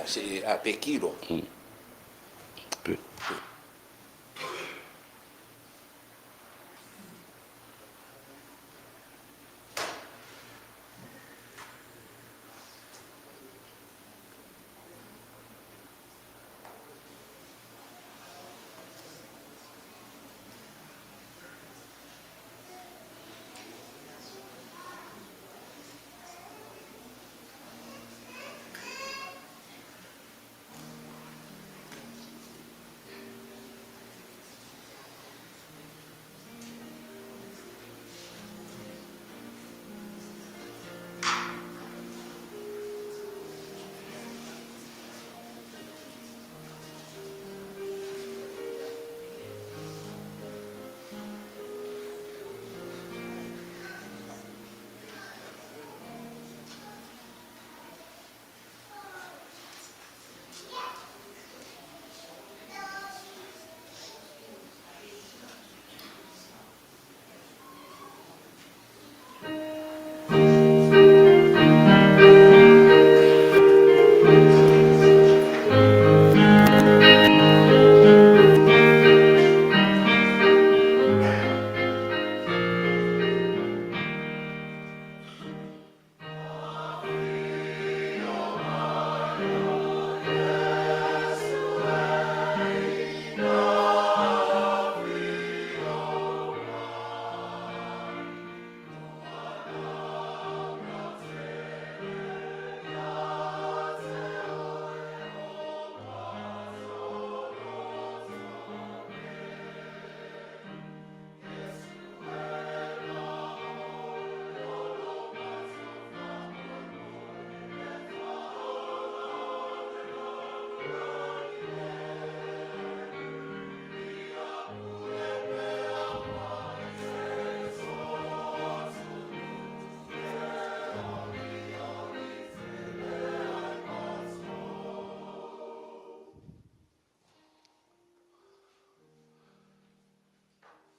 Se a pe kilo.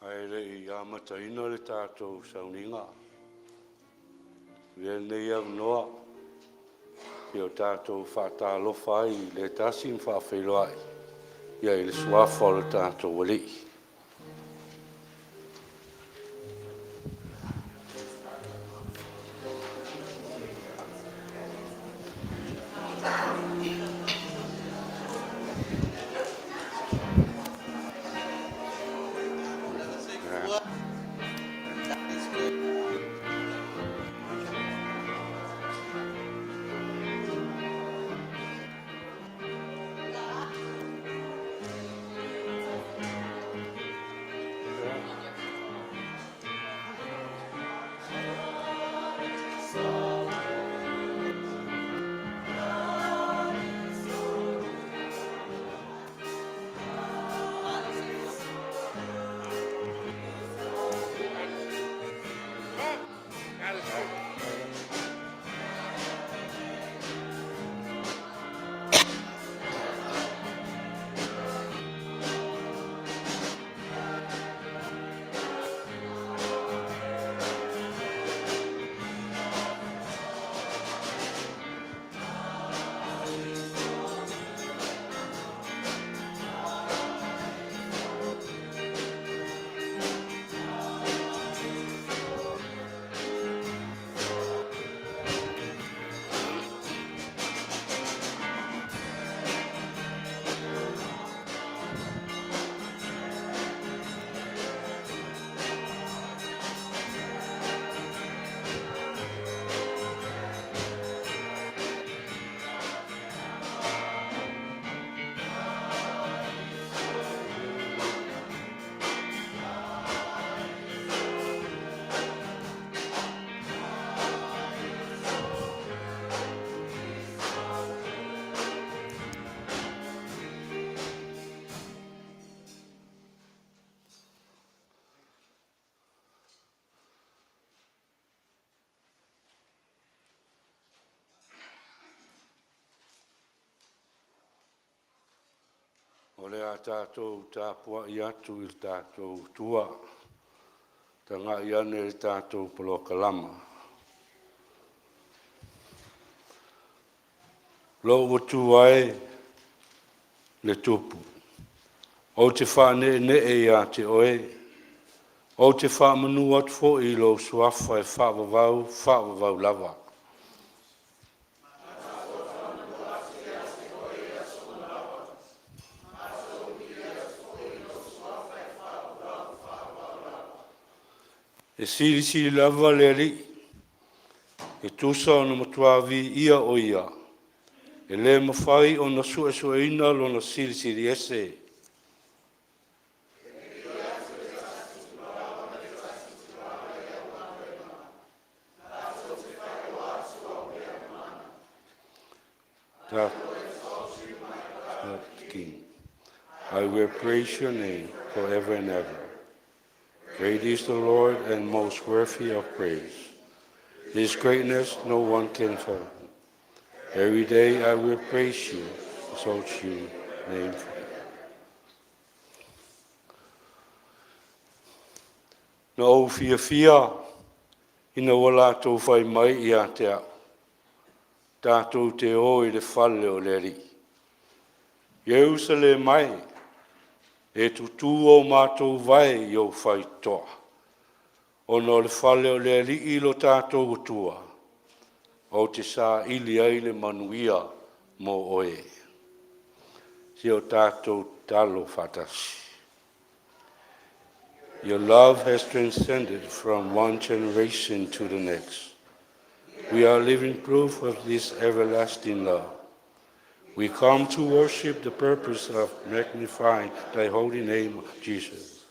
Ae le i amataina le tatou sauniga, avea lenei avanoa e tatou te faatalofa ai i le tasi ma faafeiloai i le Suafa o le tatou Alii. O le a tatou tapuai atu i lo tatou Atua, tagai ane i le tatou polokalama. Lou Atua e, le Tupu, ou te faaneenee ia te Oe, ou te faamanu atu foi i Lou Suafa e faavavau, faavavau lava. E silisili lava le Alii, e tusa ona matua viia o Ia, e le mafai ona suesueina Lona silisili ese. King. I will praise your name forever and ever. Great is the Lord and most worthy of praise. His greatness no one can fathom. Every day I will praise you, exalt your name forever. Na ou fiafia ina ua latou fai mai ia te au, tatou te o i le fale o le Alii. Ierusalema e, e tutu o matou vae i ou faitotoa, ona o le fale o le Alii lo tatou Atua, ou te saili ai le manuia mo oe. Se o tatou tatalo faatasi. Your love has transcended from one generation to the next. We are living proof of this everlasting love. We come to worship the purpose of magnifying thy holy name, Jesus.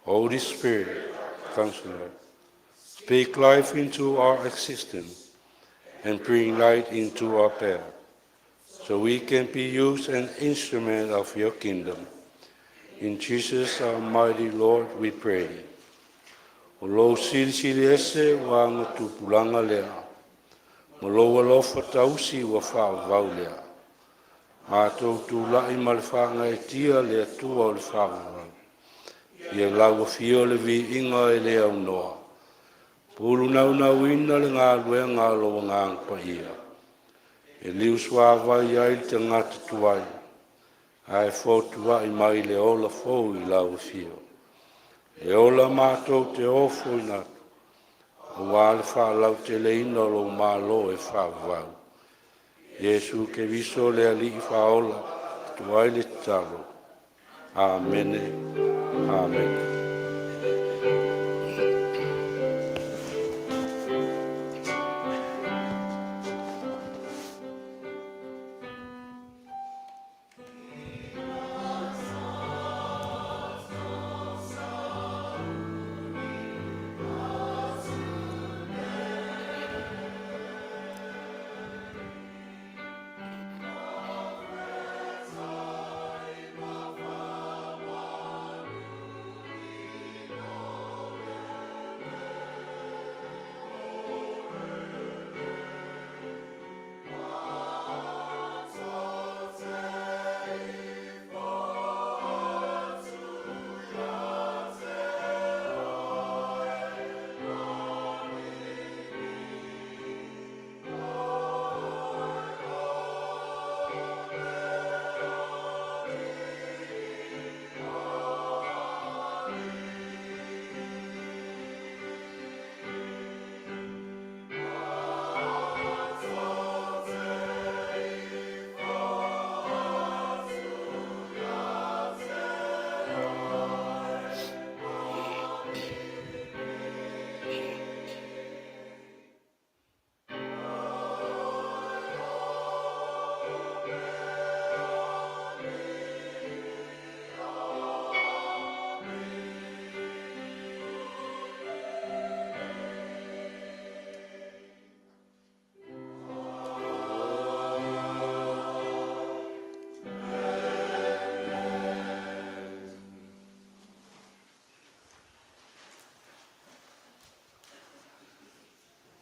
Holy Spirit, Counselor, speak life into our existence and bring light into our path, so we can be used an instrument of your kingdom. In Jesus, our mighty Lord, we pray. O lou silisili ese ua agatupulaga lea, ma lou alofa tausi ua faavavau lea. Matou tulai ma le faagaeetia le Atua o le faavavau, ia lau afio le viiga e le aunoa, pulu naunauina le galuega a lou Agaga Paia, e liusuavai ai le tagata tuai, ae fotuai mai le ola fou i lau afio. E ola matou te ofoina atu, aua le faalauteleina o lou Malo e faavavau. Iesu Keriso le Alii Faaola atu ai le tatalo. Amene. Amene.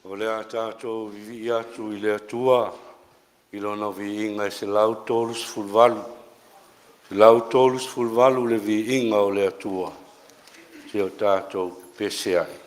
O le a tatou vivii atu i le Atua i Lona viiga e 138, 138 le viiga o le Atua, seia o tatou pepese ai.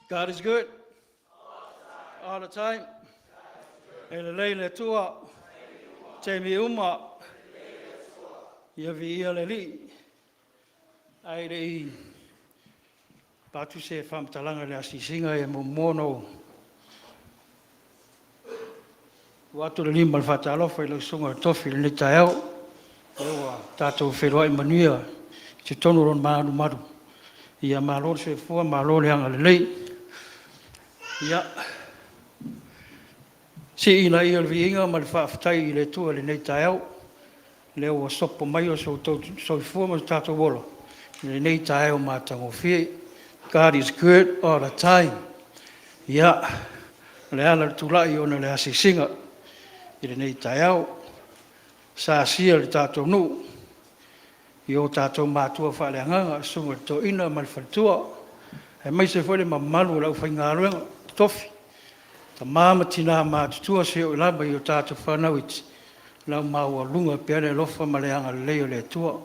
God is good all the time. E lelei le Atua taimi uma. Ia viia le Alii. Ae le i avatu se faamatalaga i le asiasiga, e muamua ona ou tuu atu le lima o le faatalofa i lau Susuga i le Tofi i lenei taeao, lea ua tatou feiloai manuia i totonu o Lona malumalu. Ia malo le soifua malo le agalelei. Ia, sii laia o le viiga ma le faafetai i le Atua i lenei taeao, lea ua sopo mai so outou soifua ma so tatou ola i lenei taeao matagofie. God is good all the time. Ia, o le ala o le tulai ona o le asiasiga i lenei taeao. Sa asia le tatou nuu i o tatou matua faaleagaga, le Susuga i le Toeaina ma le Faletua, aemaise foi le mamalu o le aufaigaluega totofi, tama ma tina matutua seia oo lava i a tatou fanau iti, ia lau maualuga pea le alofa ma le agalelei o le Atua,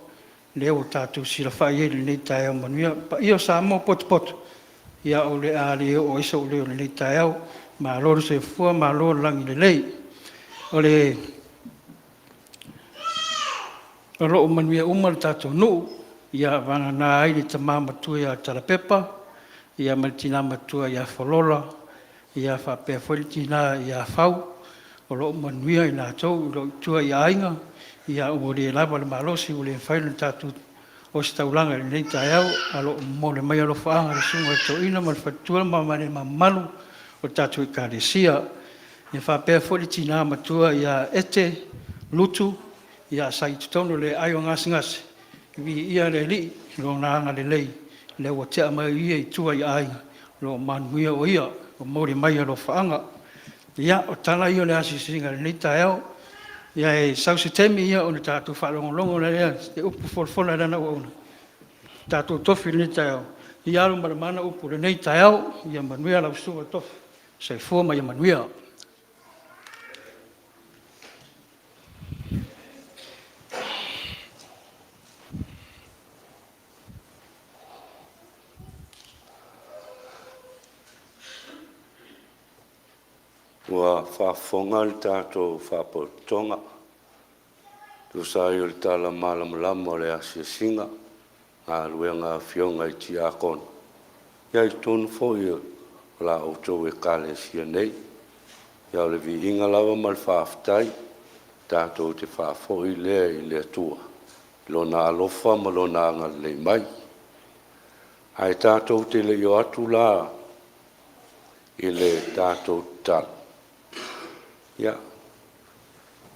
lea ua tatou silafai ai i lenei taeao manuia. Le paia o Samoa ua potopoto, ia o le a le oo i ai sou leo i lenei taeao. Malo le soifua malo le lagi lelei. O lo o manuia uma le tatou nuu, ia vagana ai le tama matua ia Tala Pepa ma le tina matua ia Falola, faapea foi le tina ia Fau, o lo o manuia i latou o lo o i tua i aiga. Ua le lava le malosi ua le mafai ona tatou ositaulaga i lenei taeao, ae o lo o momoli mai alofaaga i le Susuga i le Toeaina ma le Faletua ma le mamalu o le tatou Ekalesia. Ia faapea foi le tina matua ia Ete Lutu sa i totonu o le aai o gasegase, viia le Alii i Lona agalelei o lea ua tea mai o ia i tua i aiga, o lo o manuia o ia, momoli mai alofaaga. Ia, o tala ia o le asiasiga i lenei taeao, ae sau se taimi ona tatou faalogologo lea i se upu folafola a lana auauna tatou tofi i lenei taeao. Ia alo ma le mana upu i lenei taeao. Ia manuia lau susuga i le tofi. Soifua ma ia manuia. Ua faafofoga le tatou faapotopotoga e tusa ai o le tala malamalama o le asiasiga, galuega a Afioga i Tiakono, ia i totonu foi o la outou Ekalesia nei. Ia o le viiga lava ma le faafetai tatou te faafoi lea i le Atua i Lona alofa ma Lona agalelei mai. Ae tatou te le i o atu la i le tatou tatalo, ia,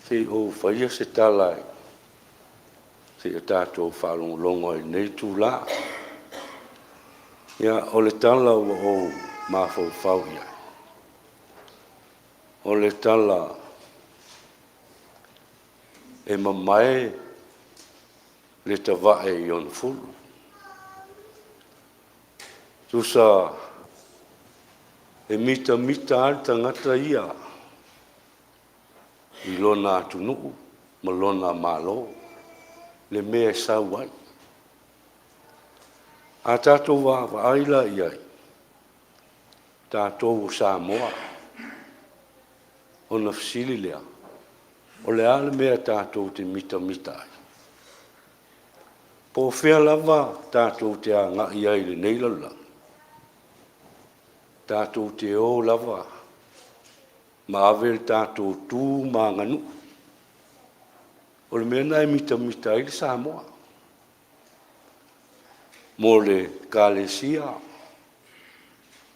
se i ou faia se tala seia tatou faalogologo ai i lenei itula. Ia, o le tala ua ou mafaufau i ai, o le tala, e mamae le tavae i ona fulu. Tusa e mitamita lava le tagata ia i lona atunuu ma lona Malo, le mea e sau ai. A tatou vaavaai la i ai tatou o Samoa, ona fesili lea, o le a le mea tatou te mitamita ai? Po o fea lava tatou te agai ai i lenei lalolagi, tatou te o lava ma ave le tatou tu ma aganuu. O le mea lena e mitamita ai le Samoa. Mo le Ekalesia,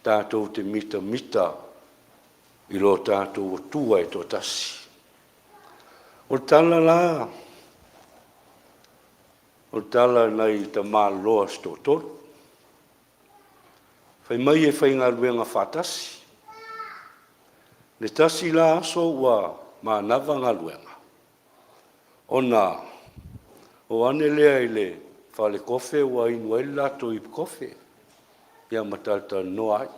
tatou te mitamita i lo tatou Atua e toatasi. O le tala la, o le tala a nai tamaloa se toatolu, fai mai e faigaluega faatasi. Le tasi la aso ua manava galuega, ona o ane lea i le falekofe ua inu ai le latou ipu kofe ma talatalanoa ai.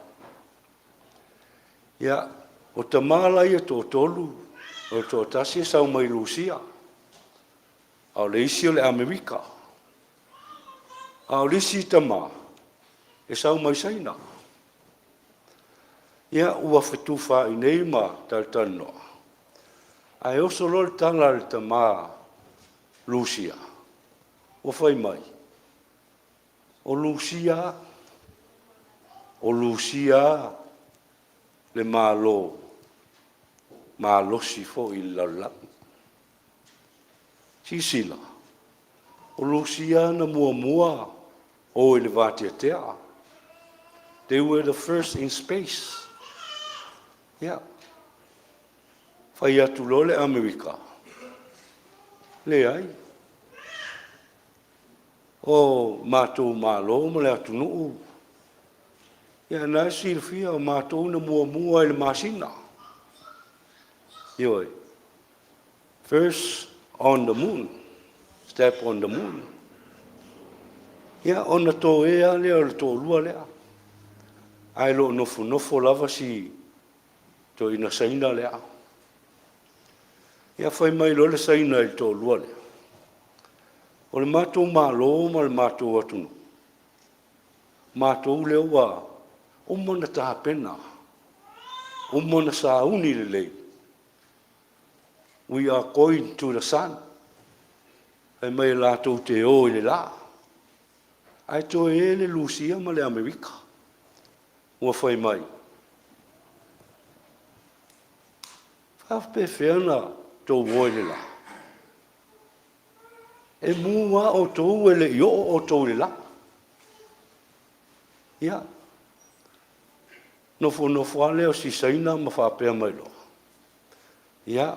Ia, o tama la ia e toatolu, o le toatasi e sau mai Lusua, a o le isi o le Amerika, a o le isi tama, e sau mai Saina. Ia, ua fetufaai nei ma talatalanoa, ae oso loa le tala a le tama Lusia, ua fai mai, o Lusia, o Lusia le Malo malosi foi i le lalolagi. Silasila, o Lusia na muamua o i le vateatea. They were the first in space. Ia, fai atu loa le Amerika, leai, o matou Malo ma le atunuu, ia na e silafia o matou na muamua i le masina. Ioe, first on the moon, step on the moon. Ia, ona toea lea o le toalua lea, ae le o nofonofo lava si toeaina Saina lea. Ia fai mai loa le Saina i le toalua lea, o le matou Malo ma le matou atunuu, matou lea ua uma ona tapena, uma ona sauni lelei, we are going to the sun. Fai mai latou te o i le la, ae toe le Lusia ma le Amerika. Ua fai mai, faapefea ona tou o i le la? E mu lava outou e le i oo outou i le la. Ia, nofonofo lava lea o si Saina ma faapea mai loa, ia,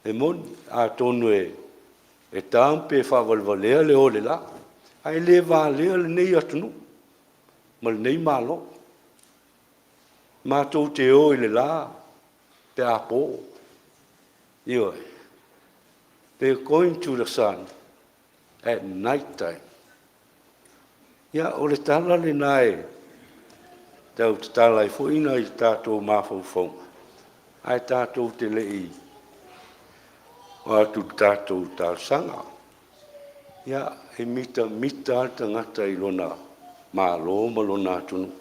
e moni, atonu e ta pe faavalevalea le o i le la, ae le valea lenei atunuu ma lenei Malo. Matou te o i le la pe a po. Ioe. They are going to the sun at night time. Ia, o le tala lena e tau tatala ai foi nai o tatou mafaufauga, ae tatou te le i o atu i le tatou talosaga. Ia, e mitamita lava le tagata i lona Malo ma lona atunuu.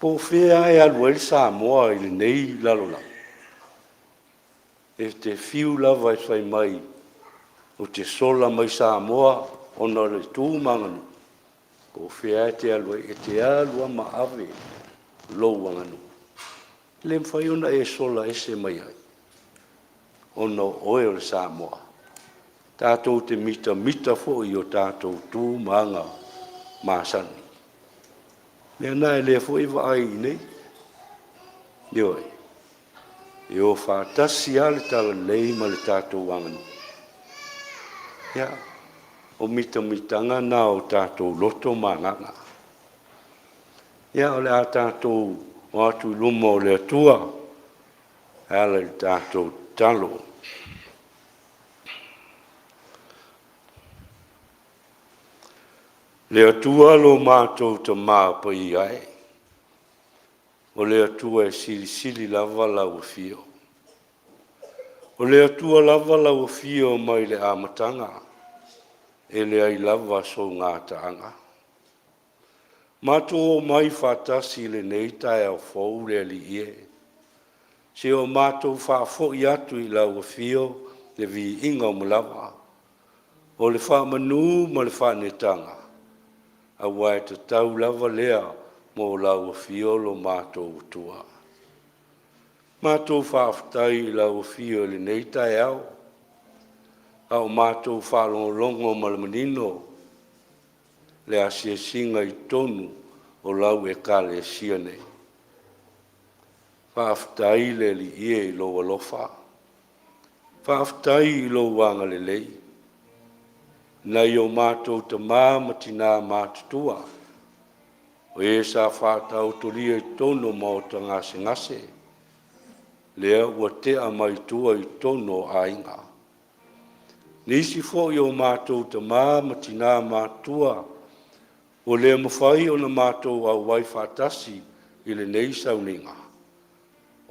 Po o fea lava e alu ai le Samoa i lenei lalolagi, e te fiu lava e fai mai ou te sola mai Samoa ona o le tu ma aganuu, po o fea lava e te alu ai, e te alu lava ma ave lou aganuu. E le mafai ona e sola ese mai ai, ona o oe o le Samoa. Tatou te mitamita foi i o tatou tu ma aga masani. O lea lena i lea foi vaai i inei, ioe, e o faatasi lava le talalelei ma le tatou aganuu. Ia, o mitamitaga na o tatou loto ma agaga. Ia, o le a tatou o atu i luma o le Atua e ala i le tatou tatalo. Le Atua lo matou Tama Paia e, o le Atua e silisili lava lau afio. O le Atua lava lau afio mai le amataga, e leai lava sou gataaga. Matou omai faatasi i lenei taeao fou le Alii e, se o matou faafoi atu i lau afio le viiga o lava, o le faamanu ma le faanetaga, aua e tatau lava lea mo lau afio lo matou Atua. Matou faafetai i lau afio i lenei taeao, a o matou faalogologo ma le manino le asiasiga i totonu o lau Ekalesia nei. Faafetai le Alii e i lou alofa, faafetai i lou agalelei, nai o matou tama ma tina matutua, o e sa faataotolia i totonu o maota gasegase, lea ua tea mai tua i totonu o aiga. Nisi foi o matou tama ma tina matutua ua le mafai ona matou auai faatasi i lenei sauniga,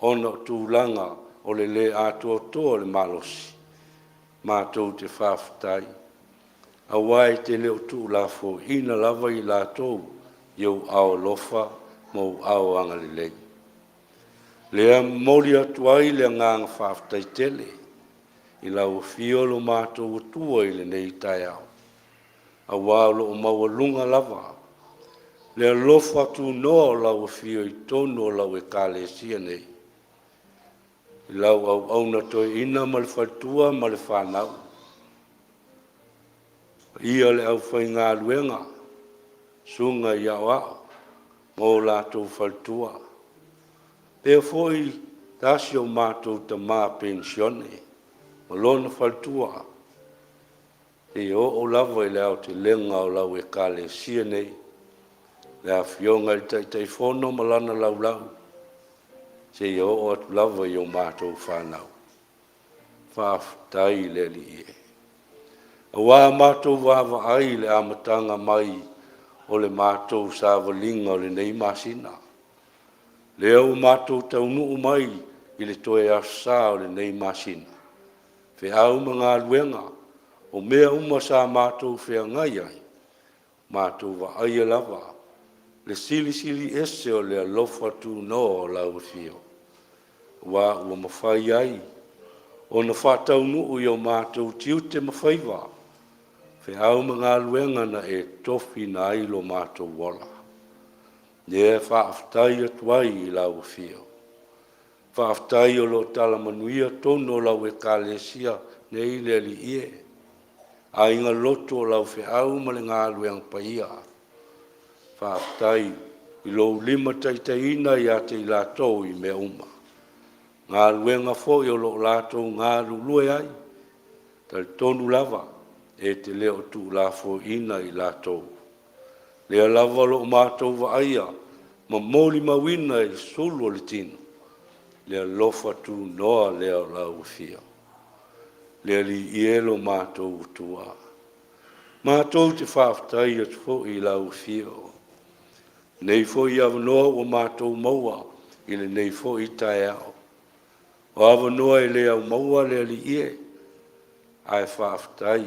ona o tulaga o le le atoatoa o le malosi, matou te faafetai, aua e te le o tuulafoaiina lava i latou i ou aao alofa ma ou aao agalelei. Lea momoli atu ai le agaga faafetai tele i lau afio lo matou Atua i lenei taeao, aua o lo o maualuga lava le alofa tunoa o lau Afio i totonu o lau Ekalesia nei, i lau auauna toeaina ma le faletua ma le fanau, paia o le aufaigaluega, susuga i aoao ma o latou faletua, faapea foi tasi o matou tama penisione ma lona faletua, seia oo lava i le aotelega o lau Ekalesia nei, le Afioga i le Taitaifono ma lana laulau, seia oo atu lava i o matou fanau. Faafetai i le Alii e. Aua a matou vaavaai i le amataga mai o le matou savaliga o lenei masina, lea ua matou taunuu mai i le toe Aso Sa o lenei masina, feau ma galuega, o mea uma sa matou feagai ai, matou vaaia lava le Silisili Ese o le alofa tunoa o lau Afio, aua ua mafai ai ona faataunuu i o matou tiute ma faiva, feau ma galuega na e tofiina ai lo matou ola. Lea e faafetai atu ai i lau Afio. Faafetai o lo o tala manuia tonu o lau Ekalesia nei le Alii e, aiga lotu o lau feau ma le galuega paia. Faafetai i lou limataitaiina ia te i latou i mea uma, galuega foi o lo o latou galulue ai, talitonu lava e te le o tuulafoaiina i latou. Lea lava o lo o matou vaaia ma molimauina i sulu o le tino, le alofa tunoa lea o lau Afio. Le Alii e lo matou Atua, matou te faafetai atu foi i lau Afio, lenei foi avanoa ua matou maua i lenei foi taeao. O avanoa e le aumaua le Alii e, ae faafetai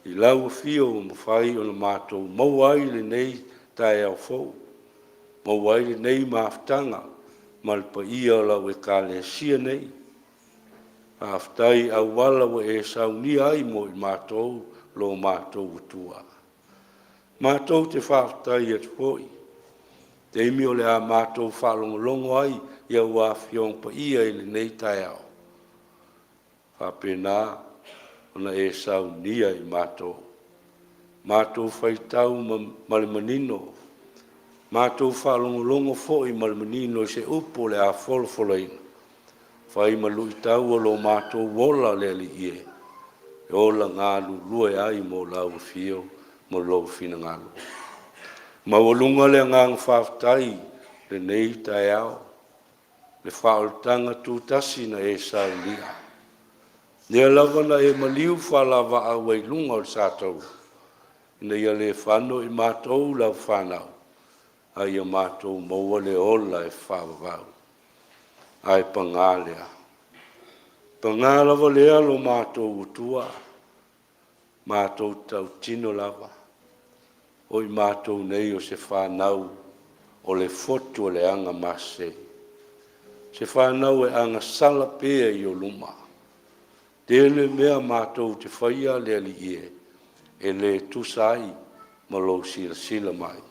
i lau Afio ua mafai ona matou maua ai lenei taeao fou, maua ai lenei mafutaga ma le paia o lau Ekalesia nei. Faafetai i auala ua e saunia ai mo i matou lo matou Atua. Matou te faafetai atu foi, taimi o le a matou faalogologo ai i au Afioga Paia i lenei taeao, faapena ona e saunia i matou, matou faitau ma le manino, matou faalogologo foi ma le manino i se upu o le a folafolaina, fai ma luitau o lo matou ola le Alii e, e ola galulue ai mo lau Afio ma lou finagalo. Maualuga le agaga faafetai lenei taeao, le faaolataga tutasi na e saunia, lea lava na e maliu faalaavaau ai i luga o le sataua, ina ia le fano i matou lau fanau, a ia matou maua le ola e faavavau. Ae paga lea, paga lava lea lo matou Atua, matou tautino lava, o i matou nei o se fanau o le fotu o le agasese, se fanau e agasala pea i ou luma. Tele mea matou te faia le Alii e, e le tusa ai ma lou silasila mai.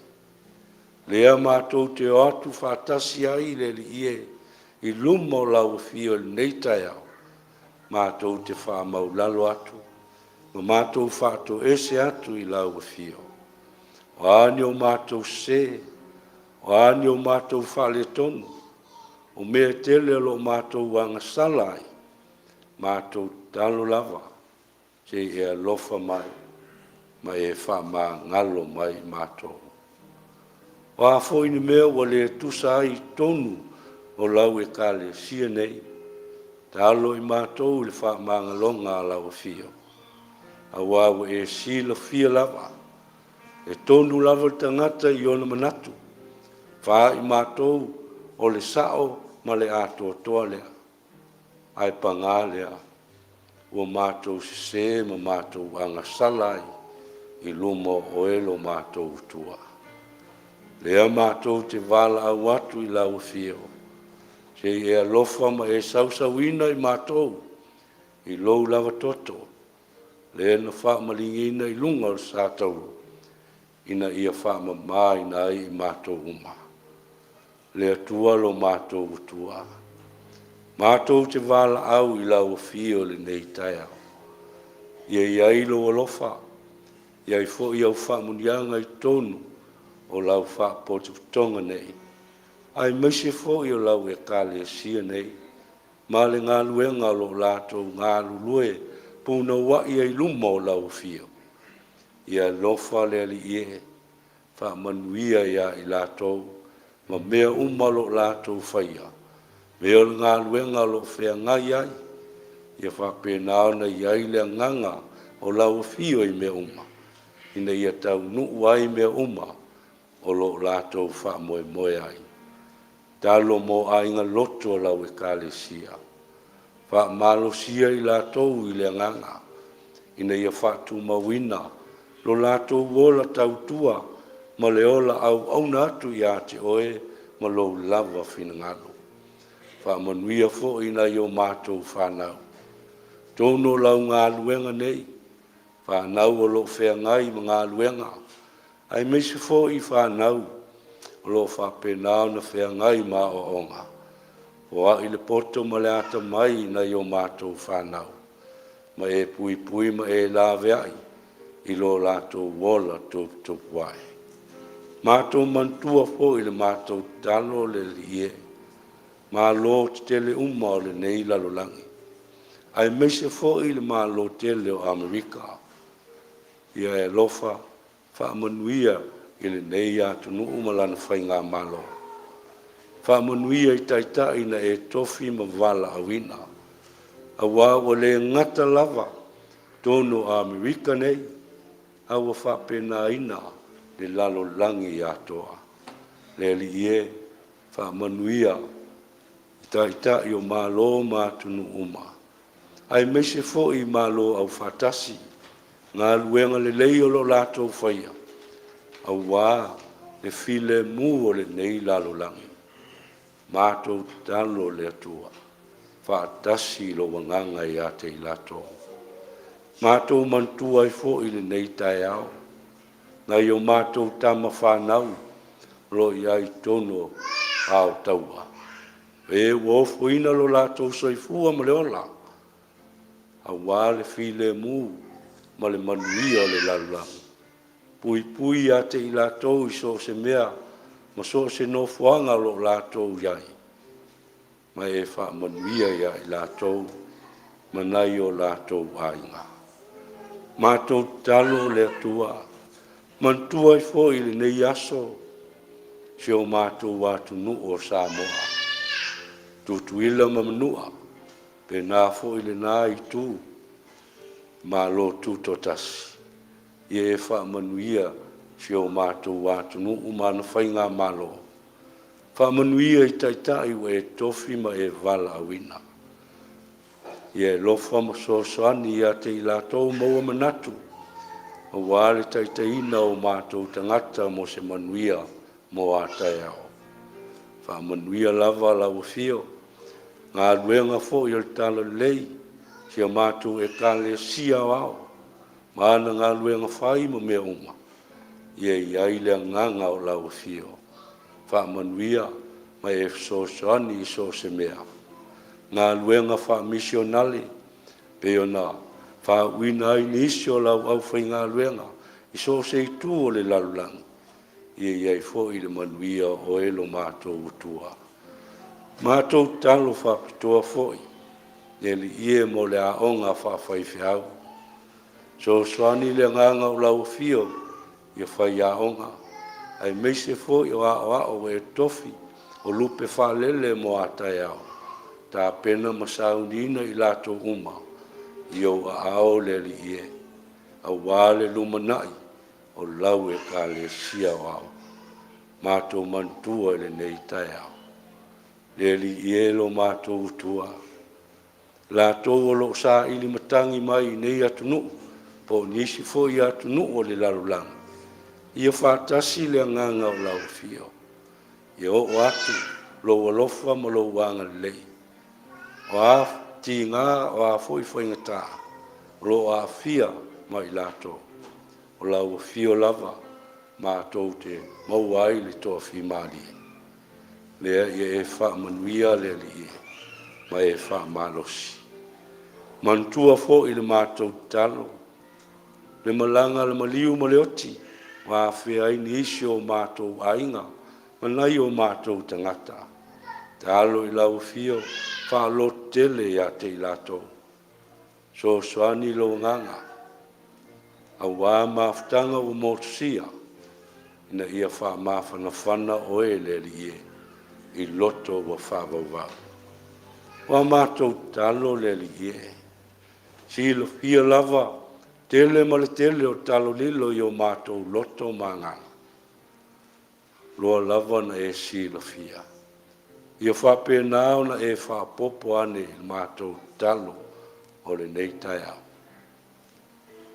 Lea matou te o atu faatasi ai le Alii e i luma o lau Afio i lenei taeao, matou te faamaulalo atu ma matou faatoese atu i lau Afio. O a ni o matou sese, o a ni o matou faaletonu, o mea tele o lo o matou agasala ai, matou tatalo lava, se i e alofa mai ma e faamagalo mai i matou. O a foi ni mea ua le tusa ai i totonu o lau Ekalesia nei, talo i matou i le faamagaloga a lau Afio, aua ua e silafia lava, e tonu lava le tagata i ona manatu, fa i matou o le sao ma le atoatoa lea, ae paga lea, ua matou sese ma matou agasala ai i luma o oe lo matou Atua. Lea matou te valaau atu i lau Afio, Se i e alofa ma e sausauina i matou i lou lava toto, lea na faamaligiina i luga o le sa taula, ina ia faamamaina ai i matou uma. Le Atua lo matou Atua, matou te valaau i lau afio i lenei taeao. Ia i ai lou alofa, i ai foi au faamanuiaga i totonu o lau faapotopotoga nei, aemaise foi o lau Ekalesia nei, ma le galuega o lo o latou galulue punouai ai i luma o lau afio. Ia alofa le Alii e, faamanuia ia i latou ma mea uma o lo o latou faia, mea o le galuega o lo o feagai ai, ia faapena ona i ai le agaga o lau afio i mea uma, ina ia taunuu ai mea uma o lo o latou faamoemoe ai. Talo mo aiga lotu o lau Ekalesia, faamalosia i latou i le agaga, ina ia faatumauina lo latou ola tautua ma le ola auauna atu ia te oe ma lou lava finagalo. Faamanuia foi i nai o matou fanau, totonu o lau galuega nei, fanau o lo o feagai ma galuega, aemaise foi fanau o lo o faapena ona feagai ma aoaoga. Foai le poto ma le atamai i nai o matou fanau, ma e puipui ma e laveai i lo latou ola tuputupuae. Matou manatua foi le matou tatalo le Alii e, Malo tetele uma o lenei lalolagi, aemaise foi le Malo tele o Amerika. Ia e alofa faamanuia i lenei atunuu ma lana faigamalo. Faamanuia i taitai na e tofi ma valaauina, auā ua le gata lava totonu o Amerika nei, a ua faapenaina le lalolagi atoa. Le Alii e, faamanuia i taitai o Malo ma atunuu uma, aemaise foi Malo Aufaatasi, galuega lelei o lo o latou faia, auā le filemu o lenei lalolagi. Matou tatalo le Atua, faatasi lou agaga ia te i latou. Matou manatua ai foi i lenei taeao nai o matou tama fanau o lo o i ai i totonu o aotaua, e ua ofoina lo latou soifua ma le ola aua le filemu ma le manuia o le lalolagi. Puipui ia te i latou i so o se mea ma so o se nofoaga o lo o latou i ai, ma e faamanuia ia i latou ma nai o latou aiga. Matou tatalo le Atua, manatua ai foi i lenei aso si o matou atunuu o Samoa, Tutuila ma Manua, pena foi lena itu Malo Tutoatasi, ia e faamanuia si o matou atunuu ma ana faigamalo. Faamanuia i Taitai ua e tofi ma e valaauina. Ia e alofa ma fesoasoani ia te i latou maua manatu aua le taitaiina o matou tagata mo se manuia mo a taeao. Faamanuia lava lau afio, galuega foi o le Talalelei, si a matou Ekalesia Aoao ma ana galuega fai ma mea uma, ia i ai le agaga o lau afio, faamanuia ma e fesoasoani i so o se mea. Galuega faamisionale pei ona faauuina ai nisi o lau aufaigaluega i so o se itu o le lalolagi, ia i ai foi le manuia o oe lo matou Atua. Matou tatalo faapitoa foi le Alii e mo le aoga faafaifeau, fesoasoani le agaga o lau afio ia faiaoga, aemaise foi o aoao ua e tofi o lupe faalele mo a taeao, tapena ma sauniina i latou uma i ou aao le Alii e, aua le lumanai o lau Ekalesia Aoao. Matou manatua i lenei taeao. Le Alii e lo matou Atua, latou o lo o saili matagi mai i nei atunuu po o nisi foi atunuu o le lalolagi, ia faatasi le agaga o lau afio, ia oo atu lou alofa ma lou agalelei. O a tiga, o a foi faigata, o lo o aafia ma i latou, o lau afio lava matou te maua ai le toafimalie. Lea ia e faamanuia le Alii e, ma e faamalosi. Manatua foi le matou tatalo, le malaga a le maliu ma le oti, ua afea ai nisi o matou aiga ma nai o matou tagata. Tatalo i lau afio faalototele ia te i latou, fesoasoani lou agaga, aua mafutaga ua motusia, ina ia faamafanafana oe le Alii e, i loto ua faavauvau. O a matou tatalo le Alii e, silafia lava tele ma le tele o talo lilo i o matou loto ma agaga, loa lava na e silafia. Ia faapena ona e faaopoopo ane i le matou tatalo o lenei taeao.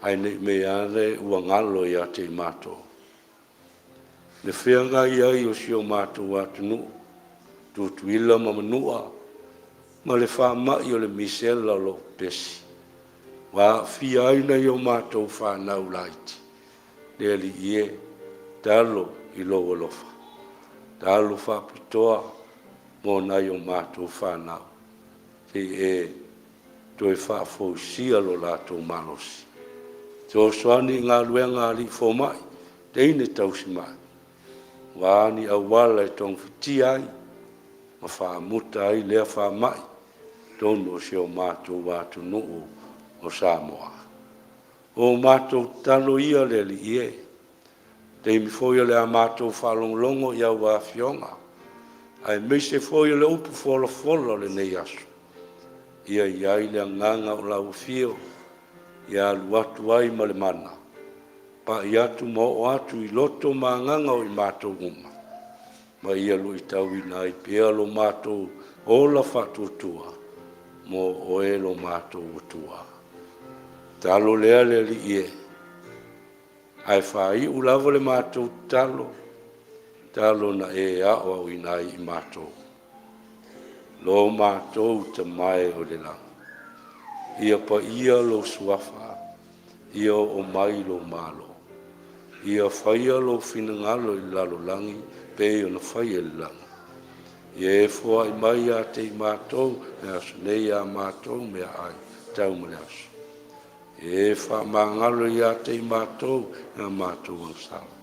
Ae ne i mea ane ua galo ia te i matou le feagai ai o si o matou atunuu, Tutuila ma Manua, ma le faamai o le misela o lo o pepesi, ua aafia ai nai o matou fanau laiti. Le Alii e, talo i lou alofa, talo faapitoa mo nai o matou fanau, se i e toe faafoisia lo latou malosi. Fesoasoani i galuega a alii fomai, teine tausimai, ua a ni auala e togafitia ai ma faamuta ai lea faamai i totonu o si o matou atunuu o Samoa. O matou tatalo ia le Alii e, taimi foi o le a matou faalogologo i au afioga, aemaise foi o le upu folafola o lenei aso, ia i ai le agaga o lau afio, ia alu atu ai ma le mana, pai atu ma oo atu i loto ma agaga o i matou uma, ma ia luitauina ai pea lo matou ola faatuatua mo oe lo matou Atua. Tatalo lea le Alii e, ae faaiu lava le matou tatalo, talo na e aoaoina ai i matou. Lo matou Tama e o le lagi, ia paia lou suafa, ia oo mai lou malo, ia faia lou finagalo i le lalolagi pei ona faia i le lagi. Ia e foai mai ia te i matou le aso nei a matou meaai tau ma le aso. Ia e faamagalo ia te i matou i a matou agasala,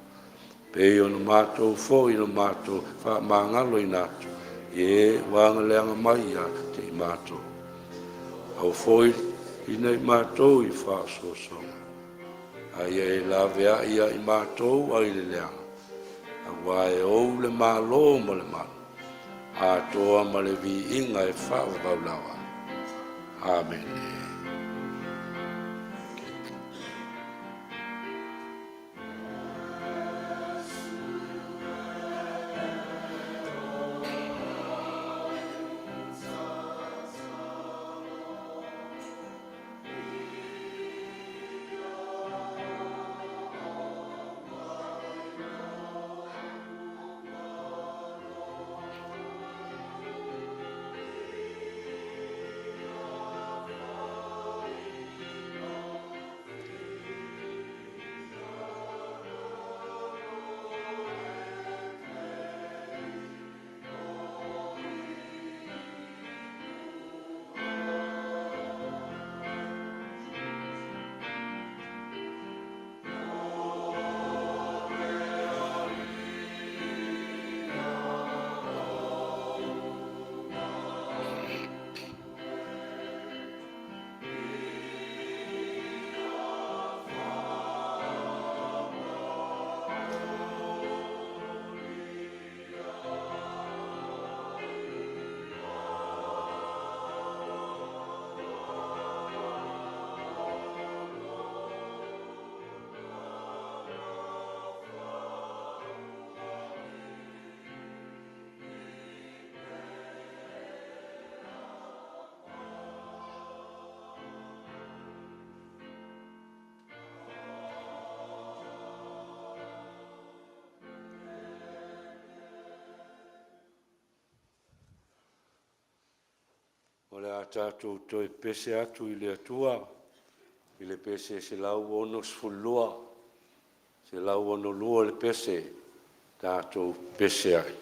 pei ona matou foi na matou faamagaloina atu i e ua agaleaga mai ia te i matou. Aua foi ina i matou i faaosoosoga, a ia e laveai ia i matou ai le leaga, aua e ou le malo ma le mana, atoa ma le viiga e faavavau lava. Amene. O le a tatou toe pese atu i le Atua i le pese 162, 162 le pese, tatou pese ai.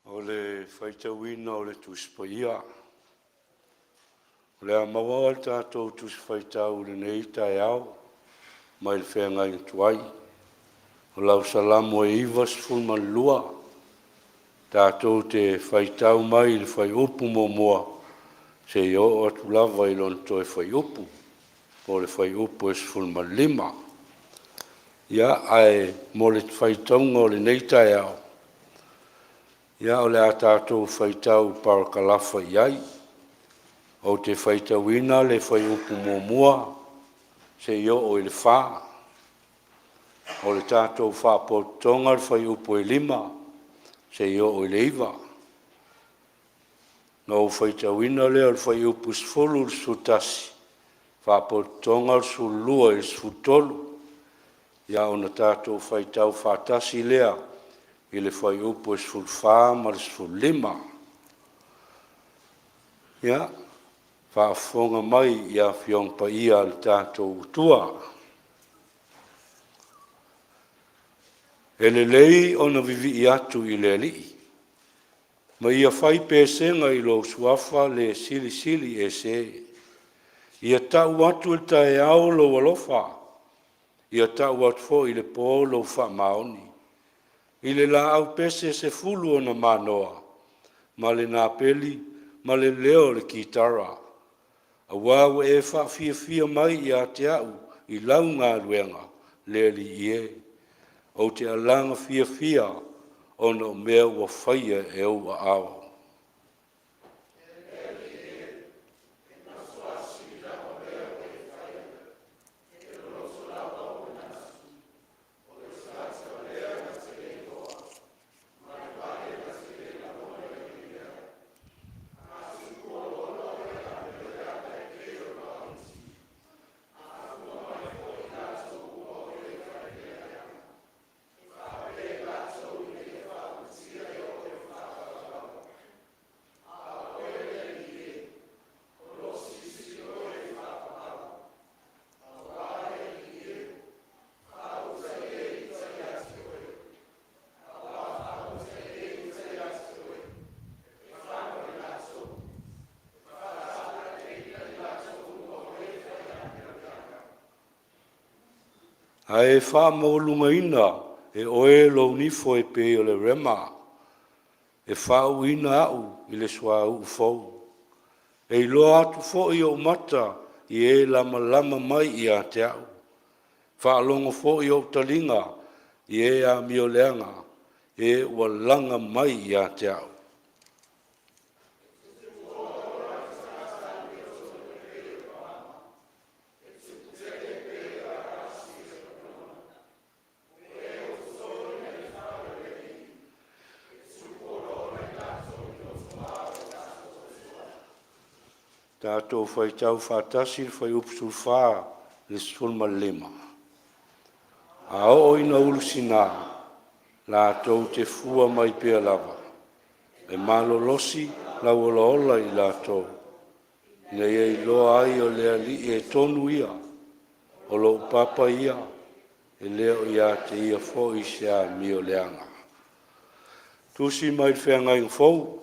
O le faitauina o le Tusi Paia. O le a maua le tatou Tusi Faitau i lenei taeao mai le feagaiga tuai. O lau Salamo e 92, tatou te faitau mai i le fuaiupu 1 seia oo atu lava i lona toe fuaiupu, po o le fuaiupu e 15. Ia, ae mo le faitauga o lenei taeao, ia o le a tatou faitau parakalafa i ai. Ou te faitauina le fuaiupu 1 seia oo i le 4. O le tatou faapotopotoga le fuaiupu e 5 seia oo i le 9. Na ou faitauina lea o le fuaiupu 10 i le 11, faapotopotoga le 12 i le 13, ia ona tatou faitau faatasi lea i le fuaiupu e 14 ma le 15. Ia, faafofoga mai i Afioga Paia a le tatou Atua. E lelei ona vivii atu i le Alii, ma ia fai pesega i lou suafa le Silisili Ese. Ia tau atu i le taeao lou alofa, ia tau atu foi i le po lou faamaoni. I le laau pese 10 ona manoa ma le napeli ma le leo o le kitara, aua ua e faafiafia mai ia te au i lau galuega, le Alii e. Ou te alaga fiafia ona o mea ua faia e ou aao. Ae faamaualugaina e oe lou nifo e pei o le rema, e faauuina au i le suauu fou. E iloa atu foi ou mata i e lamalama mai ia te au, faalogo foi ou taliga i e amioleaga, e ua laga mai ia te au. Tatou faitau faatasi le fuaiupu 14 i le 15. A oo ina ulusina, latou te fua mai pea lava, e malolosi lau olaola i latou, ina ia iloa ai o le Alii e tonu ia, o lou papa ia, e le o ia te ia foi se amioleaga. Tusi mai le Feagaiga Fou,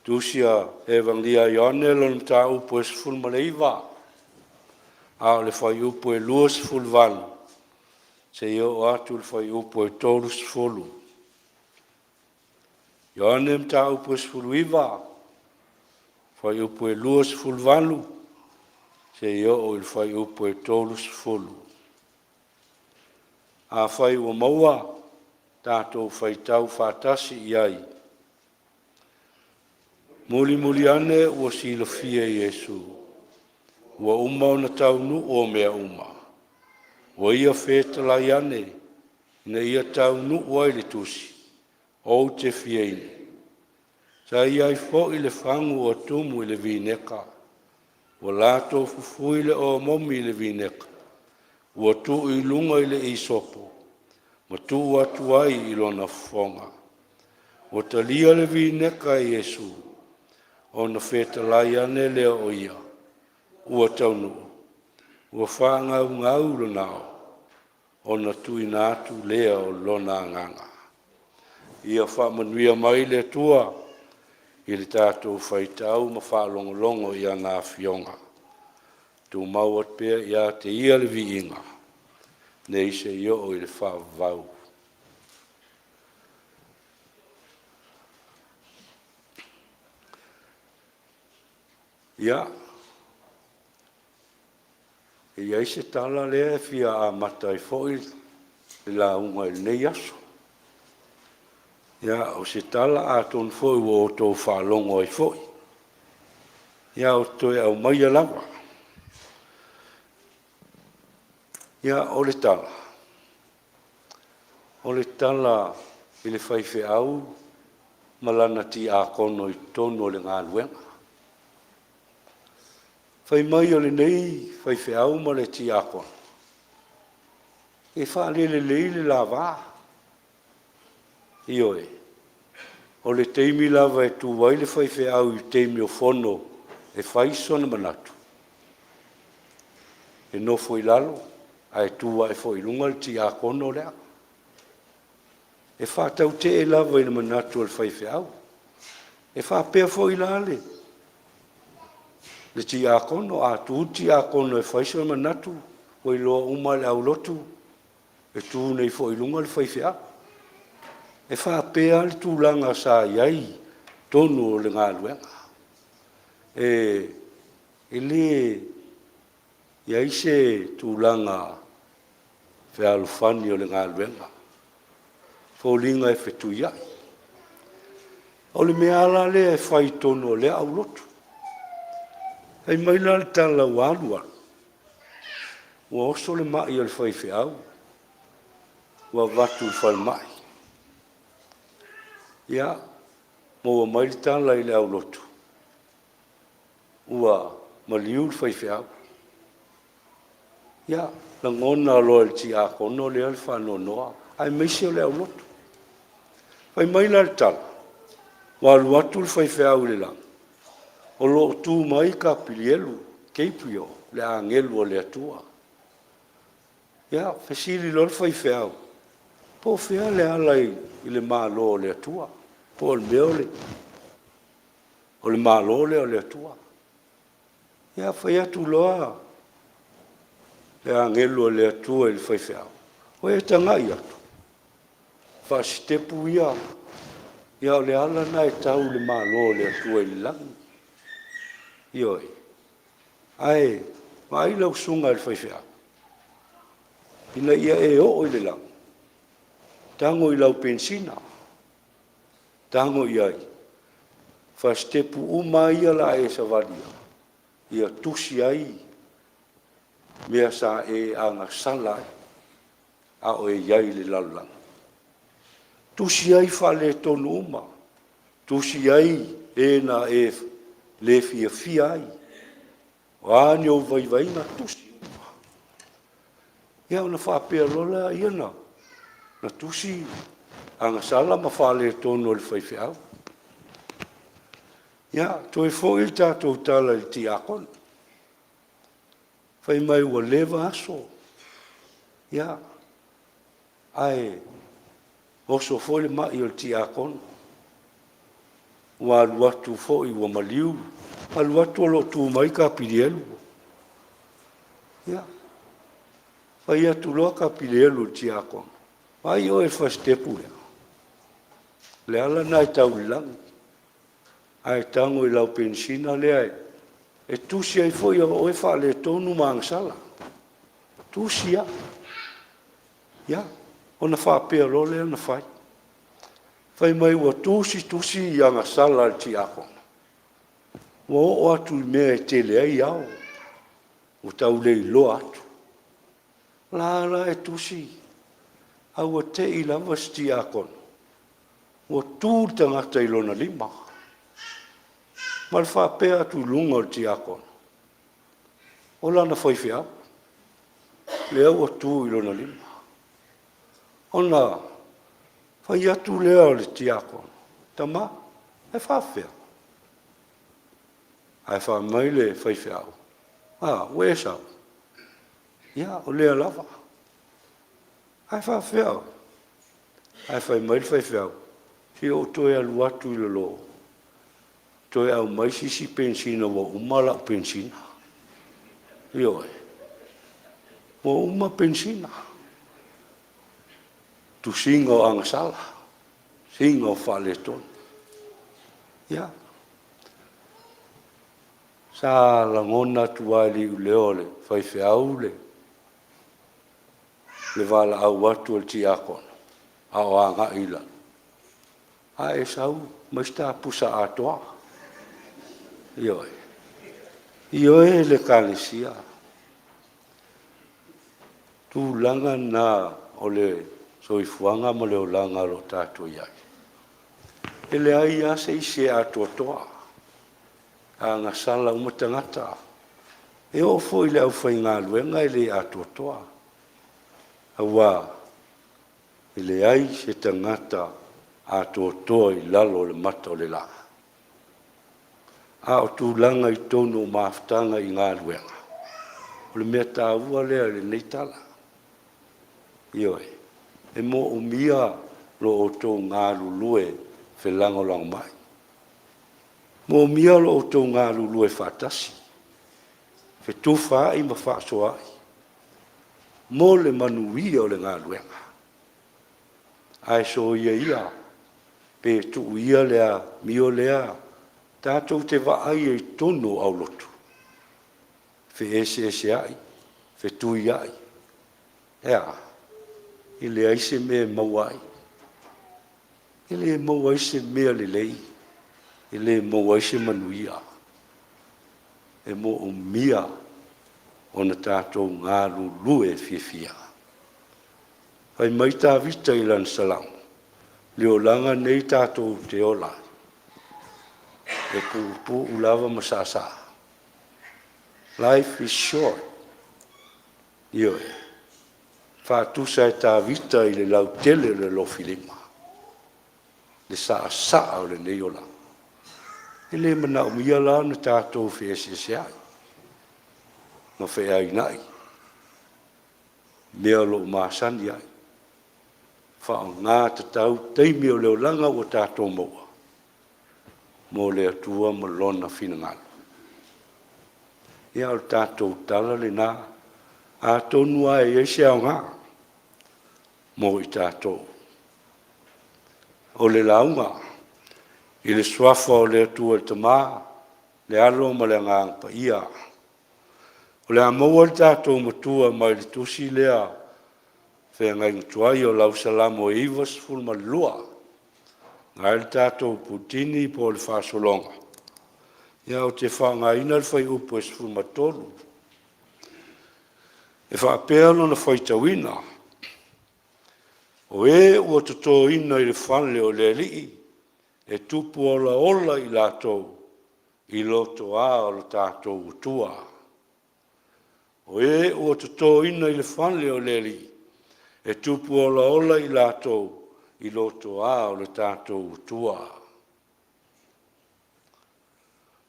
Tusi a Evagelia a Ioane lona mataupu e 19, a o le fuaiupu e 28 seia oo atu i le fuaiupu e 30. Ioane mataupu e 19, fuaiupu e 28 seia oo i le fuaiupu e 30. Afai ua maua, tatou faitau faatasi i ai. Mulimuli ane ua silafia e Iesu, ua uma ona taunuu mea uma, ua ia fetalai ane ina ia taunuu ai le tusi, ou te fia inu. Sa i ai foi le fagu ua tumu i le vineka, ua latou fufui le oamomi i le vineka, ua tuu i luga i le isopo, ma tuu atu ai i lona fofoga. Ua talia le vineka e Iesu, ona fetalai ane lea o ia, ua taunuu, ua faagaugau lona ao, ona tuuina atu lea o lona agaga. Ia faamanuia mai le Atua i le tatou faitau ma faalogologo i ana Afioga. Tumau atu pea ia te Ia le viiga, nei seia oo i le faavavau. Ia, e i ai se tala lea e fia amata ai foi le lauga i lenei aso. Ia, o se tala atonu foi ua outou faalogo ai foi, ia ou te toe aumaia lava. Ia, o le tala, o le tala i le faifeau ma lana tiakono i totonu o le galuega. Fai mai o lenei faifeau ma le tiakono, e faalelelei le la va. Ioe, o le taimi lava e tu ai le faifeau i taimi o fono e fai sona manatu, e nofo i lalo ae tu ae foi i luga le tiakono lea. E faatautee lava i le manatu o le faifeau. E faapea foi la le tiakono, a tu le tiakono e fai sona manatu, ua iloa uma e le aulotu, e tu nei foi i luga le faifeau. E faapea le tulaga sa i ai i totonu o le galuega. E le i ai se tulaga fealofani o le galuega, foliga e fetuiai. O le mea lava la lea e fai i totonu o lea aulotu. Fai mai la le tala ua alu alu, ua oso le mai o le faifeau ua avatu i le falemai. Ia, maua mai le tala i le aulotu, ua maliu le faifeau. Ia, lagona loa e le tiakono lea le faanoanoa aemaise o le aulotu. Fai mai la le tala, ua alu atu le faifeau i le lagi, o lo o tu mai Kapilielu, Gabriel, le agelu o le Atua. Ia, fesili loa le faifeau, po o fea le ala i le Malo o le Atua? Po o le mea o le Malo lea o le Atua? Ia, fai atu loa le agelu o le Atua i le faifeau, ua e tagai atu, faasitepu ia, ia o le ala lena e tau i le Malo o le Atua i le lagi. Ioe. Ae vaai lau susuga i le faifeau, ina ia e oo i le lagi, tago i lau penisina, tago i ai, faasitepu uma lava ia o le a e savalia, ia tusi ai mea sa e agasala ai a o e i ai i le lalolagi. Tusi ai faaletonu uma, tusi ai e na e le fiafia ai, o a ni ou vaivaiga, tusi uma. Ia ona faapea loa lea na tusi agasala ma faaletonu o le faifeau. Ia, toe foi le tatou tala i le tiakono, fai mai ua leva aso, ia, ae oso foi le mai o le tiakono, ua alu atu foi ua maliu, alu atu o lo o tu mai Kapilielu. Ia, fai atu loa Kapilielu i le tiakono, vaai oe i le fasitepu lea, o le ala lena e tau i le lagi, ae tago i lau penisina lea e tusi ai foi o oe faaletonu ma agasala. Tusi lava. Ia, ona faapea loa lea ona fai. Fai mai ua tusi tusi agasala a le tiakono, ua oo atu i le mea e tele ai ao, ua tau le iloa atu. O la la e tusi, a ua te i lava si tiakono ua tu le tagata i lona lima ma le faapea atu i luga o le tiakono, o lana faifeau lea ua tu i lona lima. Ona fai atu lea o le tiakono, tama, e faafefea? Ae fai mai le faifeau, a, ua e sau? Ia, o lea lava. Ae faafefea oe? Ae fai mai le faifeau, se i ou toe alu atu i lalo toe aumai se isi penisina ua uma lau penisina. Ioe, ua uma penisina. Tusiga o agasala, tusiga o faaletonu. Ia, sa lagona atu lava i le iuleo o le faifeau le valaau atu a le tiakono a o agai i lalo, a e sau, aumai se ta pusa atoa. Ioe. Ioe le Ekalesia. Tulaga na o le soifuaga ma le olaga o lo o tatou i ai. E leai lava se isi e atoatoa, agasala uma tagata. E oo foi i le aufaigaluega e le atoatoa, aua e leai se tagata atoatoa i lalo o le mata o le la. A o tulaga i totonu o mafutaga i galuega, o le mea taua lea i lenei tala. Ioe, e moomia lo outou galulue felagolagomai, moomia lo outou galulue faatasi, fetufaai ma faasoaai mo le manuia o le galuega. Ae soia ia pe tuu ia le amio lea tatou te vaaia i totonu o aulotu, feeseeseai, fetuiai. E a? E leai se mea e maua ai. E le maua ai se mea lelei, e le maua ai se manuia. E moomia ona tatou galulue fiafia. Fai mai Tavita i lana Salamo, le olaga nei tatou te ola ai, e puupuu lava ma saasaa. Life is short. Ioe. Faatusa e Tavita i le lautele o le alofilima, le saasaa o lenei olaga. E le manaomia la ona tatou feeseeseai ma feainai, mea o lo o masani ai. Faaaoga tatau taimi o le olaga ua tatou maua mo le Atua ma Lona finagalo. Ia, o le tatou tala lena, atonu lava e i ai se aoga mo i tatou. O le lauga i le Suafa o le Atua le Tama, le Alo ma le Agaga Paia. O le a maua le tatou Matua mai le tusi lea feagaiga tuai o lau Salamo e 92, na e le tatou putini po o le faasologa, ia ou te faaaogaina le fuaiupu e 13. E faapea lona faitauina, o e ua totoina i le fale o le Alii, e tupu olaola i latou i lotoa o lo tatou Atua. O e ua totoina i le fale o le Alii, e tupu olaola i latou i lotoa o le tatou Atua.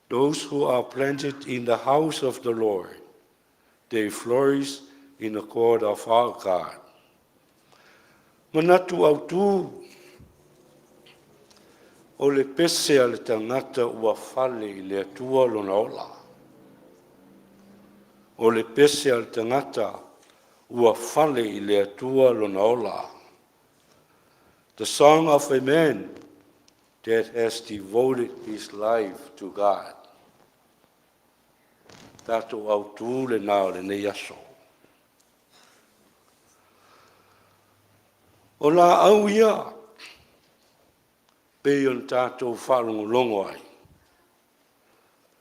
Those who are planted in the house of the Lord, they flourish in the court of our God. Manatu autu o le pese a le tagata ua fale i le Atua lona ola. O le pese a le tagata ua fale i le Atua lona ola. The song of a man that has devoted his life to God. Tatou autu lena o lenei aso. O laau ia, pei ona tatou faalogologo ai,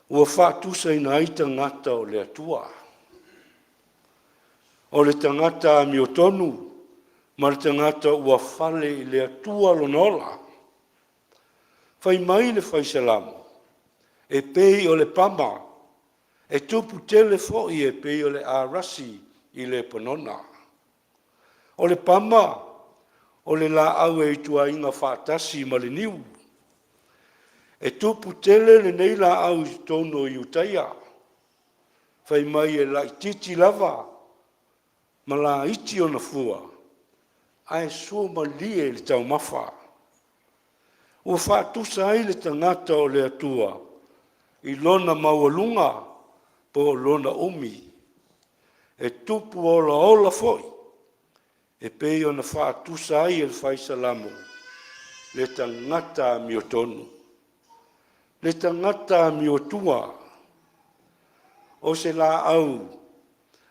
ua faatusaina ai tagata o le Atua. O le tagata amiotonu ma le tagata ua fale i le Atua lona ola. Fai mai le Fai Salamo, e pei o le pama, e tupu tele foi e pei o le arasi i Lepanona. O le pama, o le laau e ituaiga faatasi ma le niu. E tupu tele lenei laau i totonu o Iutaia. Fai mai e laitiiti lava ma laiti ona fua, ae suamalie i le taumafa. Ua faatusa ai le tagata o le Atua i lona maualuga po o lona umi, e tupu olaola foi e pei ona faatusa ai e le Fai Salamo le tagata amiotonu, le tagata amiotua, o se laau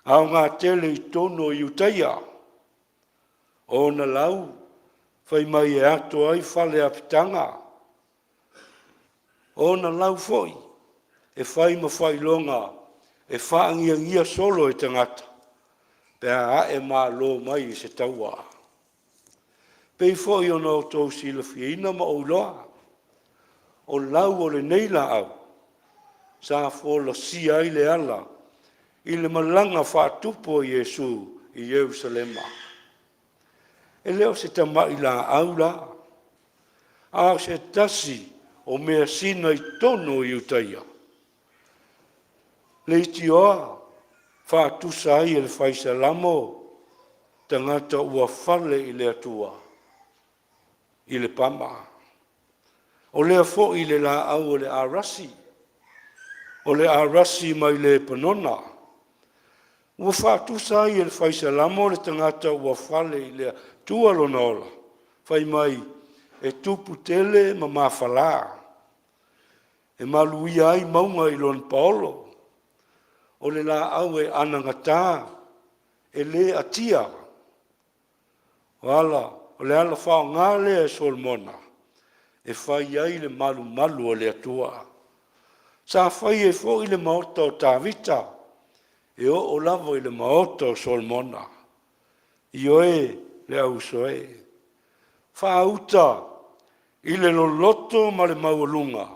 aoga tele i totonu o Iutaia. O ona lau fai mai e ato ai fale apitaga, o ona lau foi e fai ma faailoga e faagiagia solo e tagata. pe a ae malo mai i se taua. Pei foi ona outou silafiaina ma ou iloa, o lau o lenei laau sa folasia ai le ala i le malaga faatupu o Iesu i Ierusalema. E le o se tamai laau la, a o se tasi o measina i totonu o Iutaia, leitioa faatusa ai e le Fai Salamo tagata ua fale i le Atua i le pama. O lea foi le laau o le arasi, o le arasi mai Lepanona, ua faatusa ai e le Fai Salamo le tagata ua fale i le Atua lona ola, fai mai, e tupu tele ma mafala, e maluia ai mauga i lona paolo. O le laau e anagata, e le atia. O le ala faaaoga lea e Solomona e fai ai le malumalu o le Atua. Sa fai ai foi le maota o Tavita, e oo lava i le maota o Solomona. Ioe, le au uso e, faauta i le loloto ma le maualuga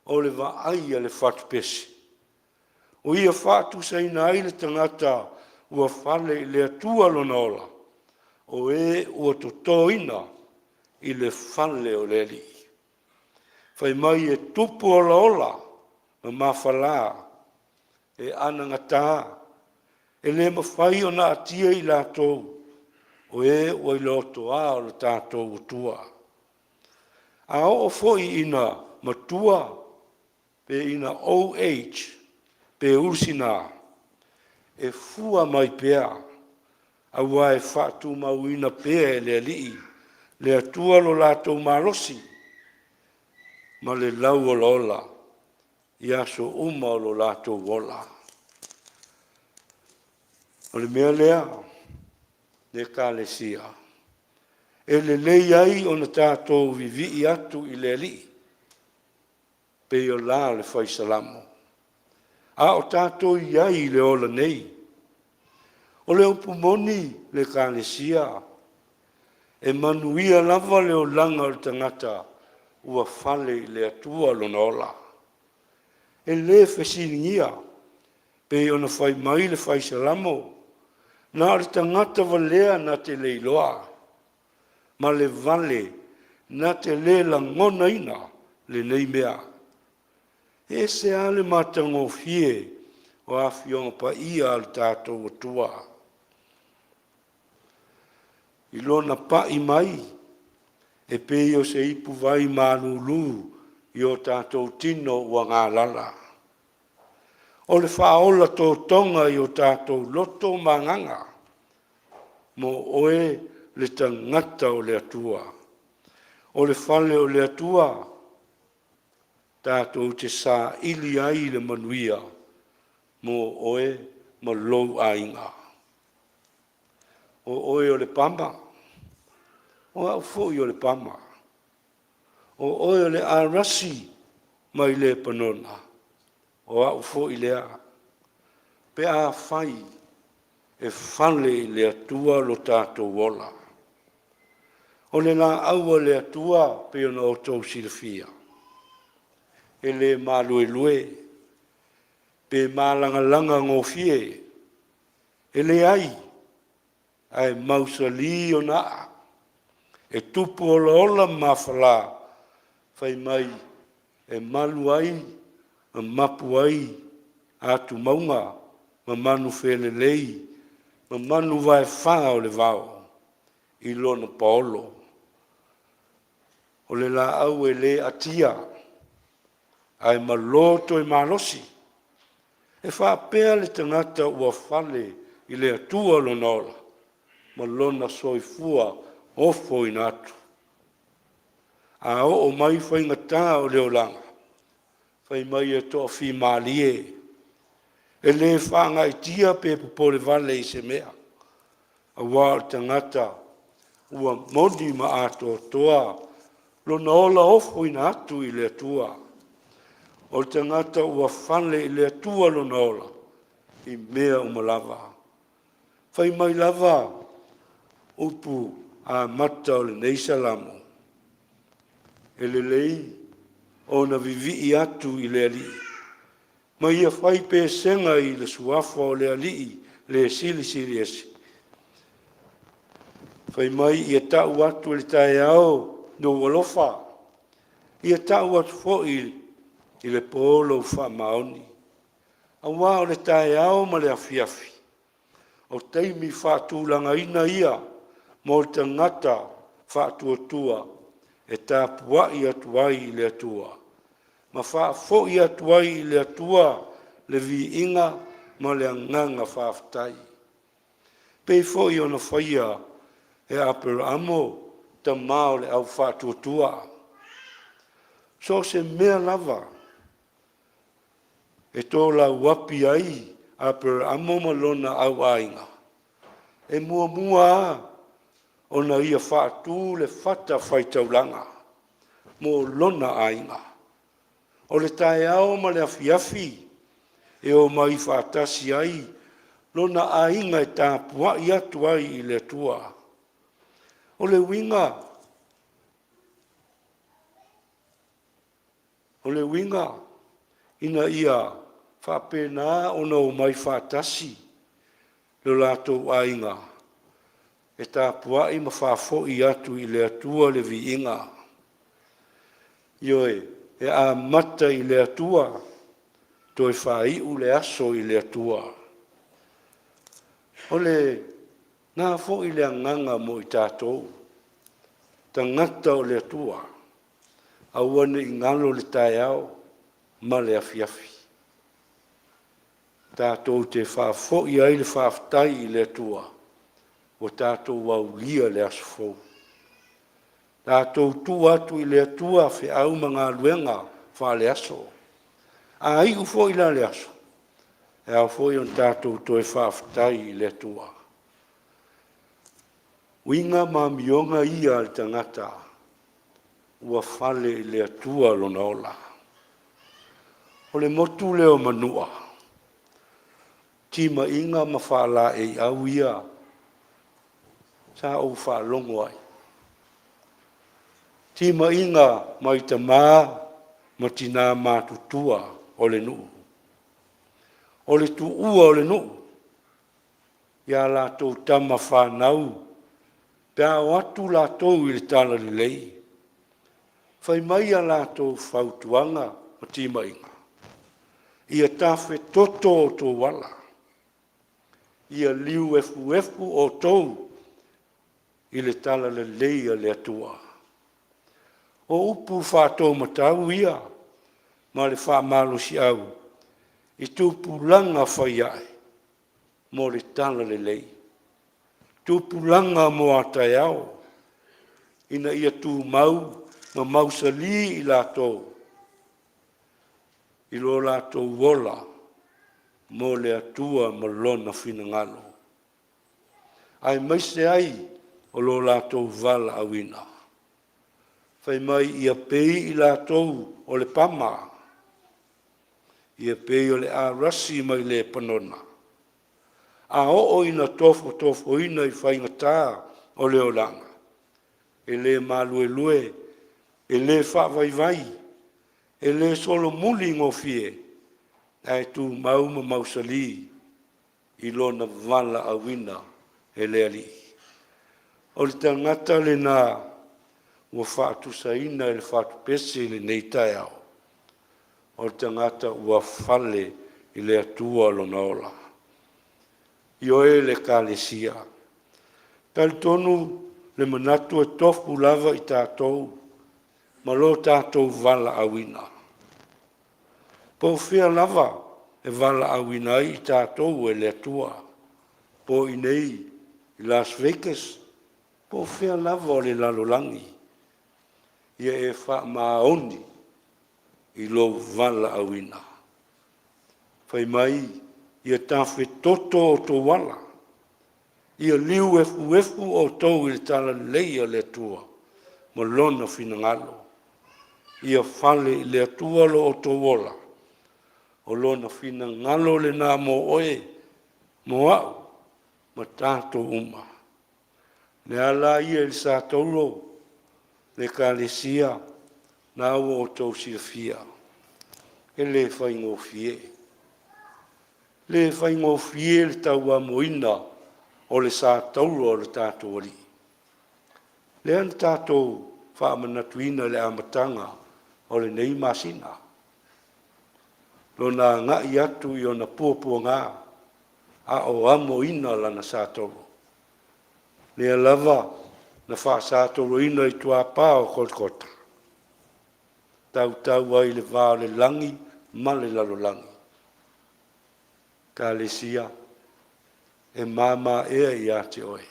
o le vaai a le fatupese, o ia faatusaina ai le tagata ua fale i le Atua lona ola, o e ua totoina i le fale o le Alii. Fai mai e tupu olaola ma mafala, e anagata, e le mafai ona atia i latou o e ua i le otoa o le tatou Atua. A oo foi ina matua pe ina old age pe ulusinā, e fua mai pea, aua e faatumauina pea e le Alii le Atua lo latou malosi ma le lauolaola i aso uma o lo latou ola. O le mea lea le Ekalesia, e lelei ai ona tatou vivii atu i le Alii pei o la o le Fai Salamo, a o tatou i ai i le ola nei. O le upu moni le Ekalesia, e manuia lava le olaga o le tagata ua fale i le Atua lona ola. E le fesiligia pei ona fai mai le Fai Salamo, na o le tagata valea na te le iloa, ma le vale na te le lagonaina lenei mea. E ese lava le matagofie o Afioga Paia a le tatou Atua i Lona pai mai e pei o se ipuvai malulu i o tatou tino ua galala. O le faaola totoga i o tatou loto ma agaga, mo oe le tagata o le Atua. O le fale o le Atua tatou te saili ai le manuia mo oe ma lou aiga. O oe o le pama, o au foi o le pama. O oe o le arasi mai Lepanona, o au foi lea. Pe afai e fale i le Atua lo tatou ola. O le laau a le Atua pei ona outou silafia, e le maluelue pe malagalaga gofie, e leai, ae mausali ona aa, e tupu olaola ma mafala, fai mai e malu ai ma mapu ai atumauga ma manufelelei ma manuvaefa o le vao i lona paolo. O le laau e le atia ae malo toe malosi. E faapea le tagata ua fale i le Atua lona ola ma lona soifua ofoina atu. A oo mai faigata o le olaga, fai mai e toafimalie, e le faagaitia pe popolevale i se mea, aua o le tagata ua moni ma atoatoa lona ola ofoina atu i le Atua. O le tagata ua fale i le Atua lona ola i mea uma lava. Fai mai lava upu amata o lenei Salamo, e lelei ona vivii atu i le Alii, ma ia fai pesega i le Suafa o le Alii le Silisili Ese. Fai mai ia tau atu i le taeao lou alofa, ia tau atu foi i le po lou faamaoni, aua o le taeao ma le afiafi, o taimi faatulagaina ia mo le tagata faatuatua e tapuai atu ai i le Atua, ma faafoi atu ai i le Atua le viiga ma le agaga faafetai. Pei foi ona faia e Aperamo tama o le au faatuatua. So o se mea lava e tolauapi ai Aperamo ma lona auaiga, e muamua lava ona ia faatu le fatafaitaulaga mo lona aiga. O le taeao ma le afiafi e omai faatasi ai lona aiga e tapuai atu ai i le Atua. O le uiga, o le uiga ina ia faapena ona omai faatasi lo latou aiga e tapuai ma faafoi atu i le Atua le viiga. Ioe, e amata i le Atua toe faaiu le aso i le Atua. O lena foi le agaga mo i tatou, tagata o le Atua, aua ne i galo le taeao ma le afiafi, tatou te faafoi ai le faafetai i le Atua ua tatou aulia le aso fou. Tatou tuu atu i le Atua feau ma galuega faaleaso. A iu foi la le aso, e ao foi ona tatou toe faafetai i le Atua. Uiga ma amioga ia a le tagata ua fale i le Atua lona ola. O le motu lea o Manua, timaiga ma faalaeiau ia sa ou faalogo ai, timaiga mai tama ma tina matutua o le nuu, o le tuua o le nuu ia latou tama fanau pe a o atu latou i le talalelei, fai mai a latou fautuaga ma timaiga, ia tafetoto outou ala, ia liu efuefu outou i le talalelei a le Atua. O upu faataumatau ia ma le faamalosiau i tupulaga fai ae mo le talalelei, tupulaga mo a taeao, ina ia tumau ma mausali i latou i lo latou ola mo le Atua ma Lona finagalo, aemaise ai o lo latou valaauina. Fai mai ia pei i latou o le pama, ia pei o le arasi mai Lepanona, a oo ina tofotofoina i faigata o le olaga, e le maluelue, e le faavaivai, e le solomuli gofie, ae tumau ma mausali i lona valaauina e le Alii. O le tagata lena ua faatusaina e le fatupese i lenei taeao, o le tagata ua fale i le Atua lona ola. Ioe le Ekalesia, e talitonu le manatu e tofu lava i tatou ma lo tatou valaauina. Po o fea lava e valaauina ai i tatou e le Atua, po o i inei i Las Vegas po o fea lava o le lalolagi, ia e faamaoni i lou valaauina. Fai mai, ia tafetoto outou ala, ia liu efuefu outou i le talalelei a le Atua ma Lona finagalo, ia fale i le Atua lo outou ola, o Lona finagalo lena mo oe, mo au. Ma tatou uma. Le ala ia i le sa taulo le Ekalesia, na ua outou silafia, e le faigofie. Le faigofie le tauamoina o le sa tauro o le tatou Alii. Lea na tatou faamanatuina i le amataga o lenei masina, lona agai atu i ona puapuaga a o amoina lana sa tauro. Lea lava na faasatauroina i tuapa o Kolikota, tautau ai i le va o le lagi ma le lalolagi. Ekalesia, e mama ea ia te oe?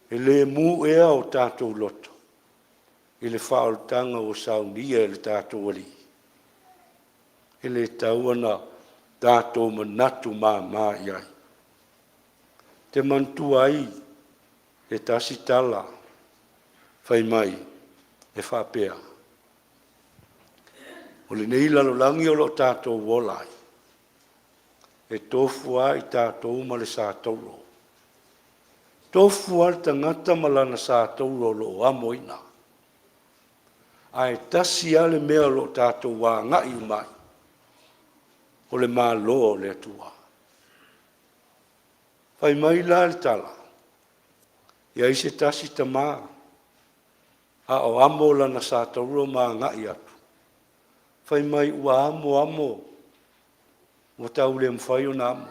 E le mu ea o tatou loto i le faaolataga ua saunia e le tatou Alii? E le tatau ona tatou manatu mama i ai. Te manatua ai le tasi tala fai mai e faapea, o lenei lalolagi o lo o tatou ola ai, e tofu lava i tatou ma le sa tauro. Tofu lava le tagata ma lana sa tauro o lo o amoina. Ae tasi lava le mea o lo o tatou agai uma ai, o le Malo o le Atua. Fai mai la le tala, e i ai se tasi tama a o amo lana sa tauro ma agai atu, fai mai ua amo amo, ua tau le mafai ona amo,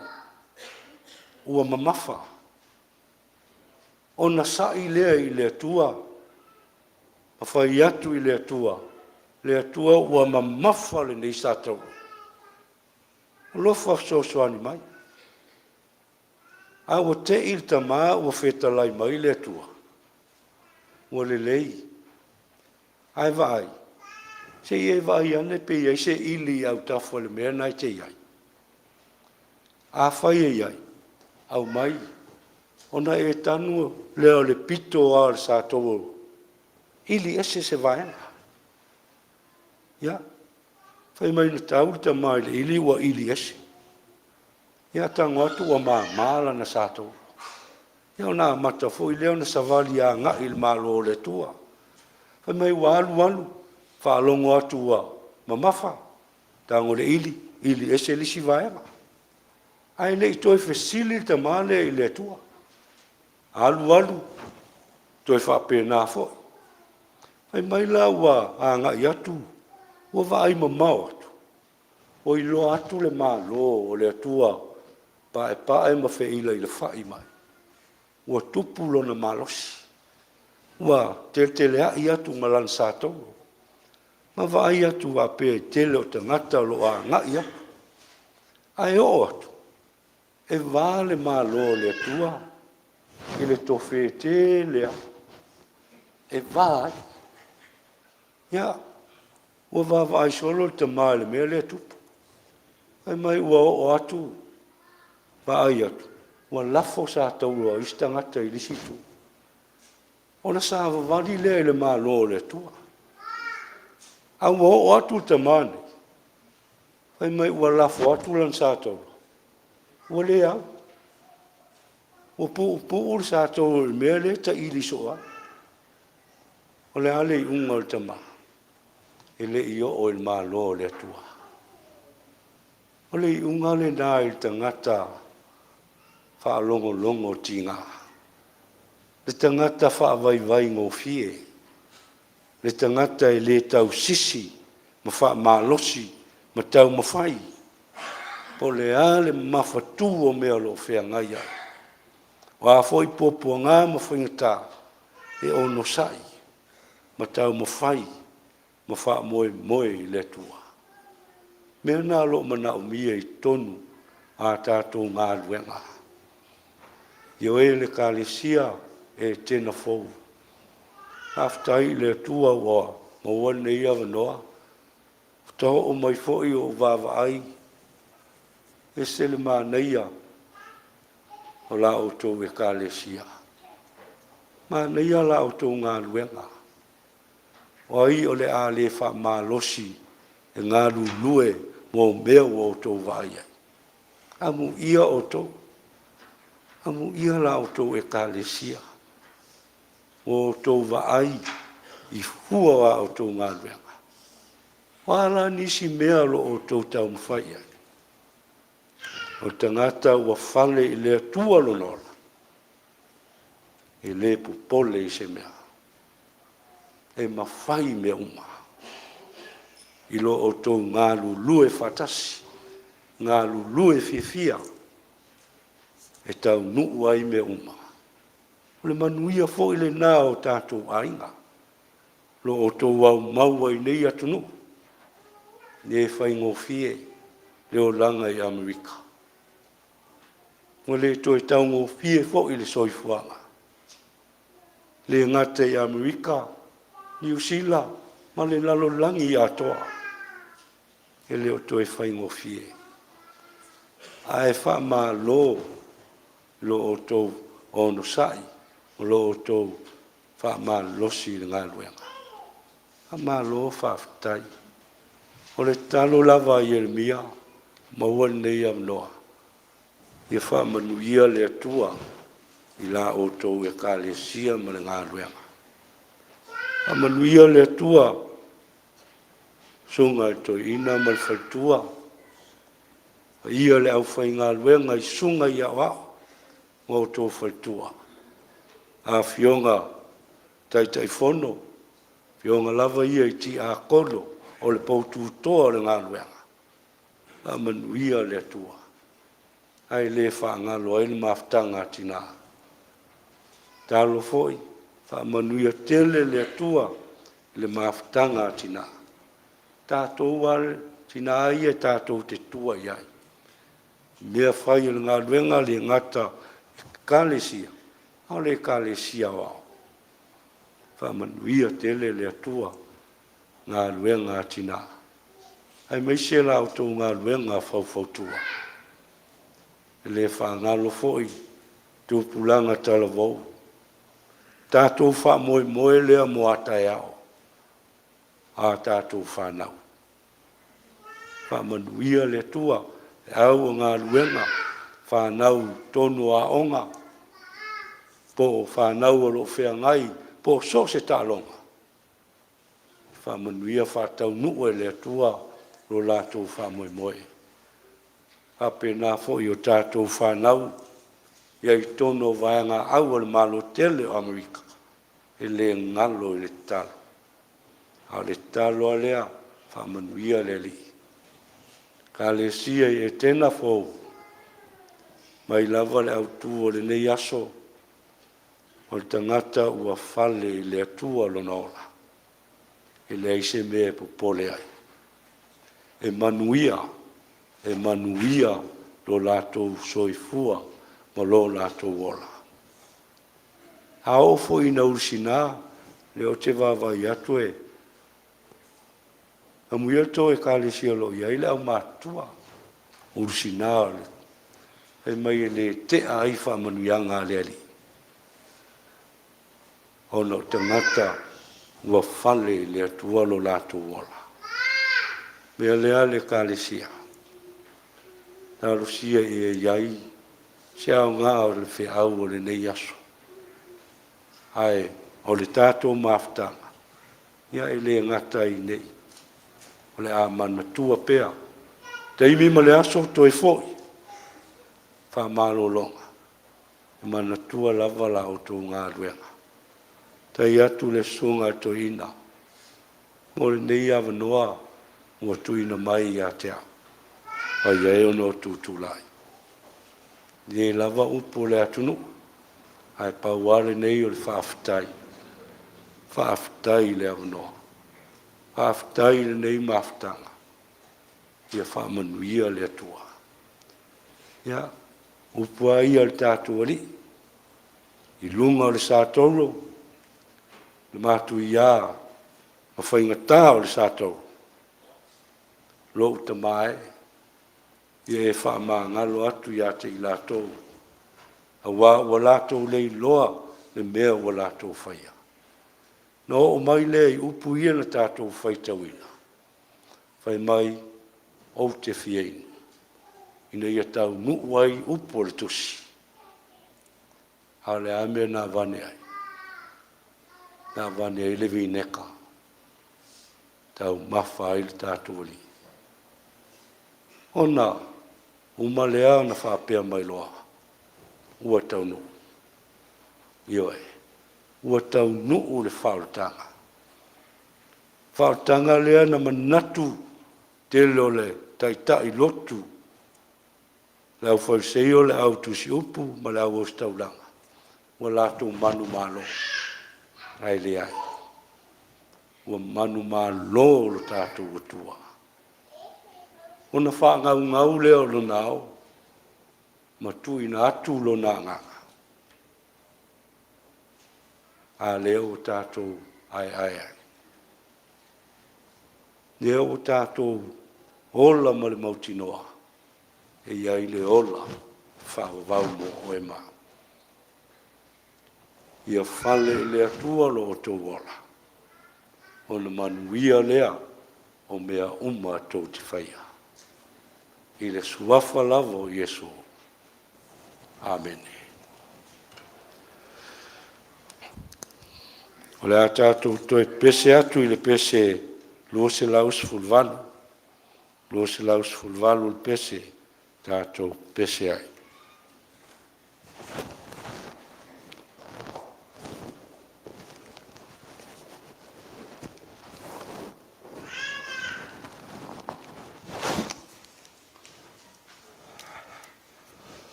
ua mamafa. Ona sa'i lea i le Atua, ma fai atu i le Atua, le Atua ua mamafa lenei sa tauro, alofa fesoasoani mai. A ua te'i le tama ua fetalai mai le Atua, ua lelei, ae vaai, se i e vaai ane pe i ai se ili i autafa o le mea lena e te i ai. Afai e i ai, aumai, ona e tanu lea o le pito lava o le sa tauro, ili ese se vaega. Ia, fai mai na tau le tama i le ili ua ili ese. Ia tago atu ua mama lana sa tauro. Ia ona amata foi lea ona savali agai i le Malo o le Atua. Fai mai ua alu alu, faalogo atu ua mamafa, tago i le ili, ili ese le isi vaega. Ae le i toe fesili le tama lea i le Atua. Alu alu, toe faapena foi. Fai mai la ua agai atu, ua vaai mamao atu, ua iloa atu le Malo o le Atua paepae ma feilailafa'i mai. Ua tupu lona malosi, ua teletelea'i atu ma lana sa tauro, ma vaai atu faapea i le tele o tagata o lo o agai atu. Ae oo atu, e va le Malo o le Atua i le tofe tele lava, e va ai. Ia, ua vaavaai solo le tama i le mea lea e tupu. Fai mai ua oo atu, vaai atu, ua lafo sa tauro a isi tagata i le isi itu. Ona savavali lea i le Malo o le Atua. A ua oo atu le tama lenei, fai mai ua lafo atu lana sa tauro, ua le au, ua puupuu le sa tauro i le mea lea e taili soo ai. O le a le iuga o le tama? E le i oo i le Malo o le Atua. O le iuga lena i le tagata faalogologo tiga, le tagata faavaivai gofie, le tagata e le tausisi ma faamalosi ma taumafai, po o le a le mamafatu o mea o lo o feagai ai. O a foi puapuaga ma faigata, e onosai ma taumafai ma faamoemoe i le Atua. O mea na o lo o manaomia i totonu o a tatou galuega. Ioe le Ekalesia Etena Fou, faafetai i le Atua ua maua lenei avanoa, faatoa oo mai foi o ou vaavaai, e ese le manaia o la outou Ekalesia. Manaia la outou galuega. O ai o le a le faamalosi e galulue mo mea ua outou vaai ai? Amuia outou. Amuia la outou ekalesia, ua outou vaai i fua o a outou galuega. O a la nisi mea o lo o outou taumafai i ai? O le tagata ua fale i le Atua lona ola, e le popole i se mea. E mafai mea uma i lo outou galulue faatasi, galulue fiafia e taunuu ai mea uma. O le manuia foi lena o tatou aiga, lo outou aumau ai i nei atunuu, e le faigofie le olaga i Amerika. Ua le toe taugofie foi le soifuaga, e le gata i Amerika, Niu Sila ma le lalolagi atoa. E le o toe faigofie. Ae faamalo lo outou onosai ma lo outou faamalolosi i le galuega. Faamalo faafetai. O le tatalo lava a Ieremia, maua lenei avanoa, ia faamanuia le Atua i la outou Ekalesia ma le galuega. Faamanuia le Atua susuga i le toeaina ma le faletua, paia o le aufaigaluega i susuga i aoao ma outou faletua, afioga Taitaifono, afioga lava ia i tiakono o le poututoa o le galuega, faamanuia le Atua. Ae le faagalo ai le mafutaga a tina. Tatalo foi, faamanuia tele le Atua i le mafutaga a tina. O tatou lava tina ia tatou te tua i ai i mea fai o le galuega, e le gata i ekalesia, a o le ekalesia aoao. Faamanuia tele le Atua i galuega a tina, aemaise la outou galuega faufautua. E le faagalo foi tupulaga talavou, tatou faamoemoe lea mo a taeao, a tatou fanau. Faamanuia le Atua i feau o galuega, fanau i totonu o aoga, po o fanau o lo o feagai po o so o se taaloga, faamanuia faataunuu e le Atua lo latou faamoemoe. E faapena foi i a tatou fanau i totonu o vaegaau a le Malo tele o Amerika, e le galo i le tatalo. A o le tatalo lava lea, faamanuia le Alii. Ekalesia i Etena fou, mai lava le autu o lenei aso, o le tagata ua fale i le Atua lona ola, e leai se mea e popole ai. E manuia, e manuia lo latou soifua ma lo latou ola. A oo foi ina ulusinā, o lea ou te vaavaai atu e amuia le tou ekalesia o lo o i ai le aumatutua ulusinā, fai mai e le tea ai faamanuiaga a le Alii, ona o tagata ua fale i le Atua lo latou ola. O le mea lea le ekalesia, talosia ia i ai se aoga o le feau o lenei aso. Ae o le tatou mafutaga, ia e le gata ai i inei, o le a manatua pea taimi ma le aso, toe foi faamalologa, e manatua lava la outou galuega. Faafetai atu i le susuga i le toeaina mo lenei avanoa ua tuuina mai ia te au, e mafai ai ona ou tutulai. E le lava upu a le atunuu, ae pau lava lenei o le faafetai, faafetai i le avanoa, faafetai i lenei mafutaga, ia faamanuia le Atua. Ia, o upu lava ia a le tatou Alii, i luga o le sa-tolo, le matuia ma faigata o le sa-tolo, lou Tama e, ia e faamagalo atu ia te i latou, aua ua latou le iloa le mea ua latou faia. Ona oo mai lea i upu ia na tatou faitauina, fai mai ou te fia inu, ina ia taunuu ai upu o le tusi. A o le a mea na avane ai? Na avane ai le vineka, taumafa ai le tatou Alii. Ona uma lea ona faapea mai loa, ua taunuu. Ioe, ua taunuu le faaolataga. Faaolataga lea na manatu tele o le taitai lotu, le au Fariseio, le au tusiupu ma le au ositaulaga, ua latou manumalo, ae leai. Ua manumalo lo tatou Atua, ona faagaugau lea o lona ao ma tuuina atu lona agaga. A lea ua tatou aeae ai, lea ua tatou ola ma le mautinoa e i ai le ola faavavau mo oe ma au. Ia fale i le Atua lo outou ola, ona manuia lea o mea uma tou te faia. I le suafa lava o Iesu. Amene. O le a tatou toe pese atu i le pese 218, 218 le pese tatou pese ai.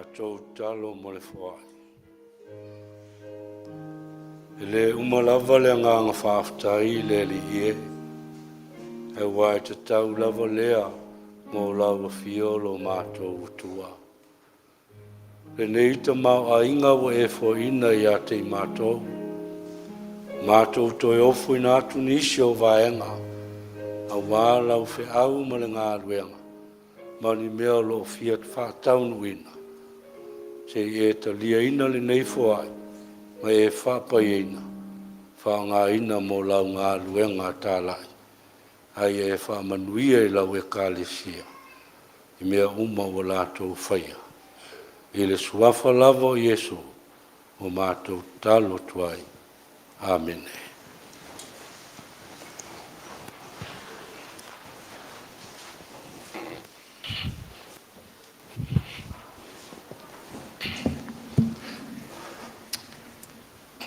Tatou tatalo mo le foai. E le uma lava le agaga faafetai i le Alii e, aua e tatau lava lea mo lau afio lo matou Atua. Lenei tamaoaiga ua e foaina ia te i matou, matou toe ofoina atu nisi o vaega aua lau feau ma le galuega ma ni mea o lo o fia faataunuuina, se i e taliaina lenei foai ma e faapaiaina, faaaogaina mo lau galuega talai, a ia e faamanuia i lau Ekalesia i mea uma ua latou faia. I le suafa lava o Iesu ua matou tatalo atu ai. Amene.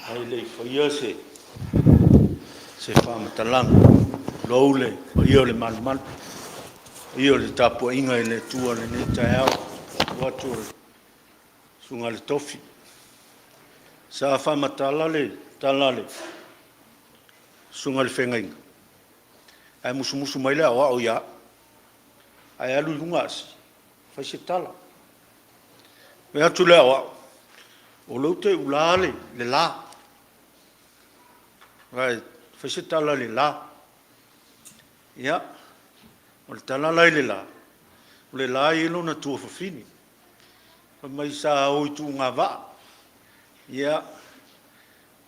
Ae le i faia se faamatalaga, tulou le paia o le malumalu, le paia o le tapuaiga i le Atua i lenei taeao, i le afio atu o le Susuga i le Tofi. Sa faamatala le tala a le susuga i le feagaiga, ae musumusu mai le aoao ia au, a e alu i luga Asi, fai se tala. Fai atu le aoao, o lea ou te ulā le la, fai se tala i le la. Ia, o le tala la i le la, o le la e i ai lona tuafafine. Fai mai sa o i tuugavaa, ia,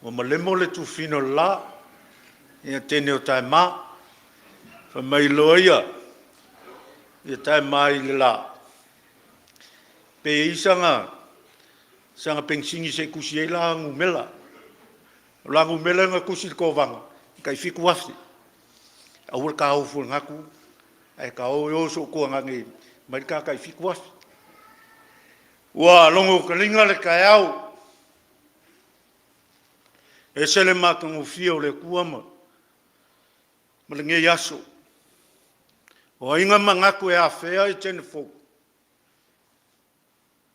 ua malemo le tuafafine o le la, ia teine o Taema. Fai mai e iloa ia Taema i le la, pe i ai sana penisini se i tusi ai la numera. O la numera na tusi i le tovana, e tai $7,000. Aua le ta o fua i lena tu, ae ta o e o i si ou tuagane e aumai le ta tai $7,000. Ua logosaina le taeao, e ese le matagofie o le Atua ma lenei aso. O ai na manatu e afea Etena fou?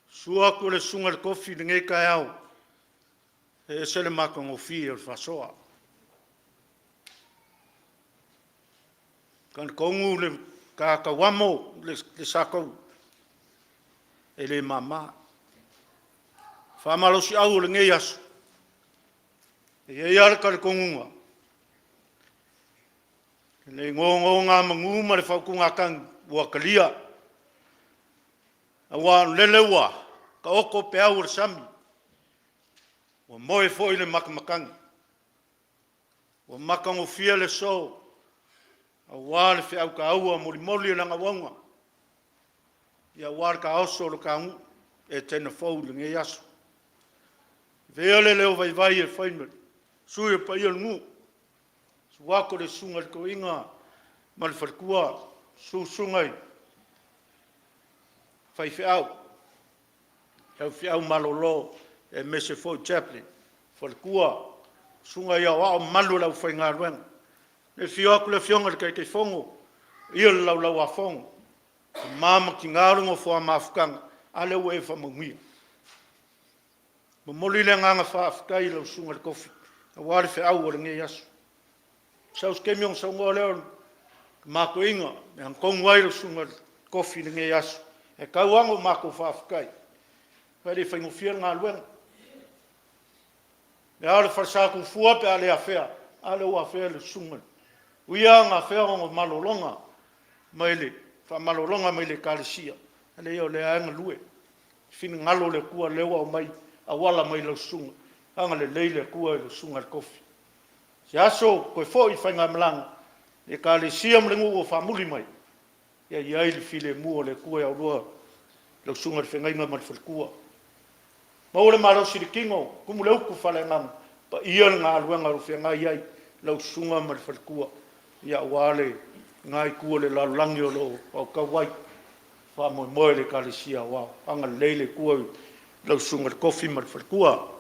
Susu atu le Susuga i le Tofi i lenei taeao, e ese le matagofie o le faasoa. E talitonu le ta tauamo le sa taua, e le mama. O le faamalosiau o lenei aso, e i ai lava le talitonuga, le nonogamanu ma le faautugatagi ua talia, aua o lele ua taoto peau o le sami, ua moe foi le matamatagi, ua matagofie le aso aua le feau taua molimoli e lana auauna, aua le taoso o le ta nuu, Etena fou i lenei aso. Avea le leo vaivai e fai ma sui o le paia o le nuu, susu atu le susuga i le toeaina ma le faletua, susu susuga i faifeau, le au faifeau malolo aemaise foi le Chaplain, faletua, susuga i aoao ma mamalu o le aufaigaluega. Le afio atu o le Afioga i le Taitaifono, paia i le Laulau-a-Fono, tama ma tina o le nofo a mafutaga, a lea ua e faamanuia. Momoli le agaga faafetai i lau Susuga i le Tofi aua le feau o lenei aso. Sau se taimi ona saunoa lea o le Tama Toeaina e agatonu ai lau Susuga i le Tofi i lenei aso. E tau lava ona matou faafetai, aua e le faigofie le galuega. E a le falesa Tufua pe a le afea, a lea ua afea le susuga. E ui lava ina afea ona o malologa mai le faamalologa mai le Ekalesia, a leai o lea lava e galue. Finagalo o le Atua lea ua aumai auala mai lau susuga. Agalelei le Atua i lau susuga i le Tofi. Se aso toe foi i faigamalaga i Ekalesia ma le nuu o faamuli mai, ia i ai le filemu o le Atua ia oulua lau susuga i le feagaiga ma le faletua. Maua le malosi i le tino, tumu le utu faale-Agaga, paia le galuega o lo o feagai ai lau susuga ma le faletua aua lena itu o le lalolagi o lo o aotau ai faamoemoe le Ekalesia Aoao. Agalelei le Atua i lau susuga i le Tofi ma le faletua.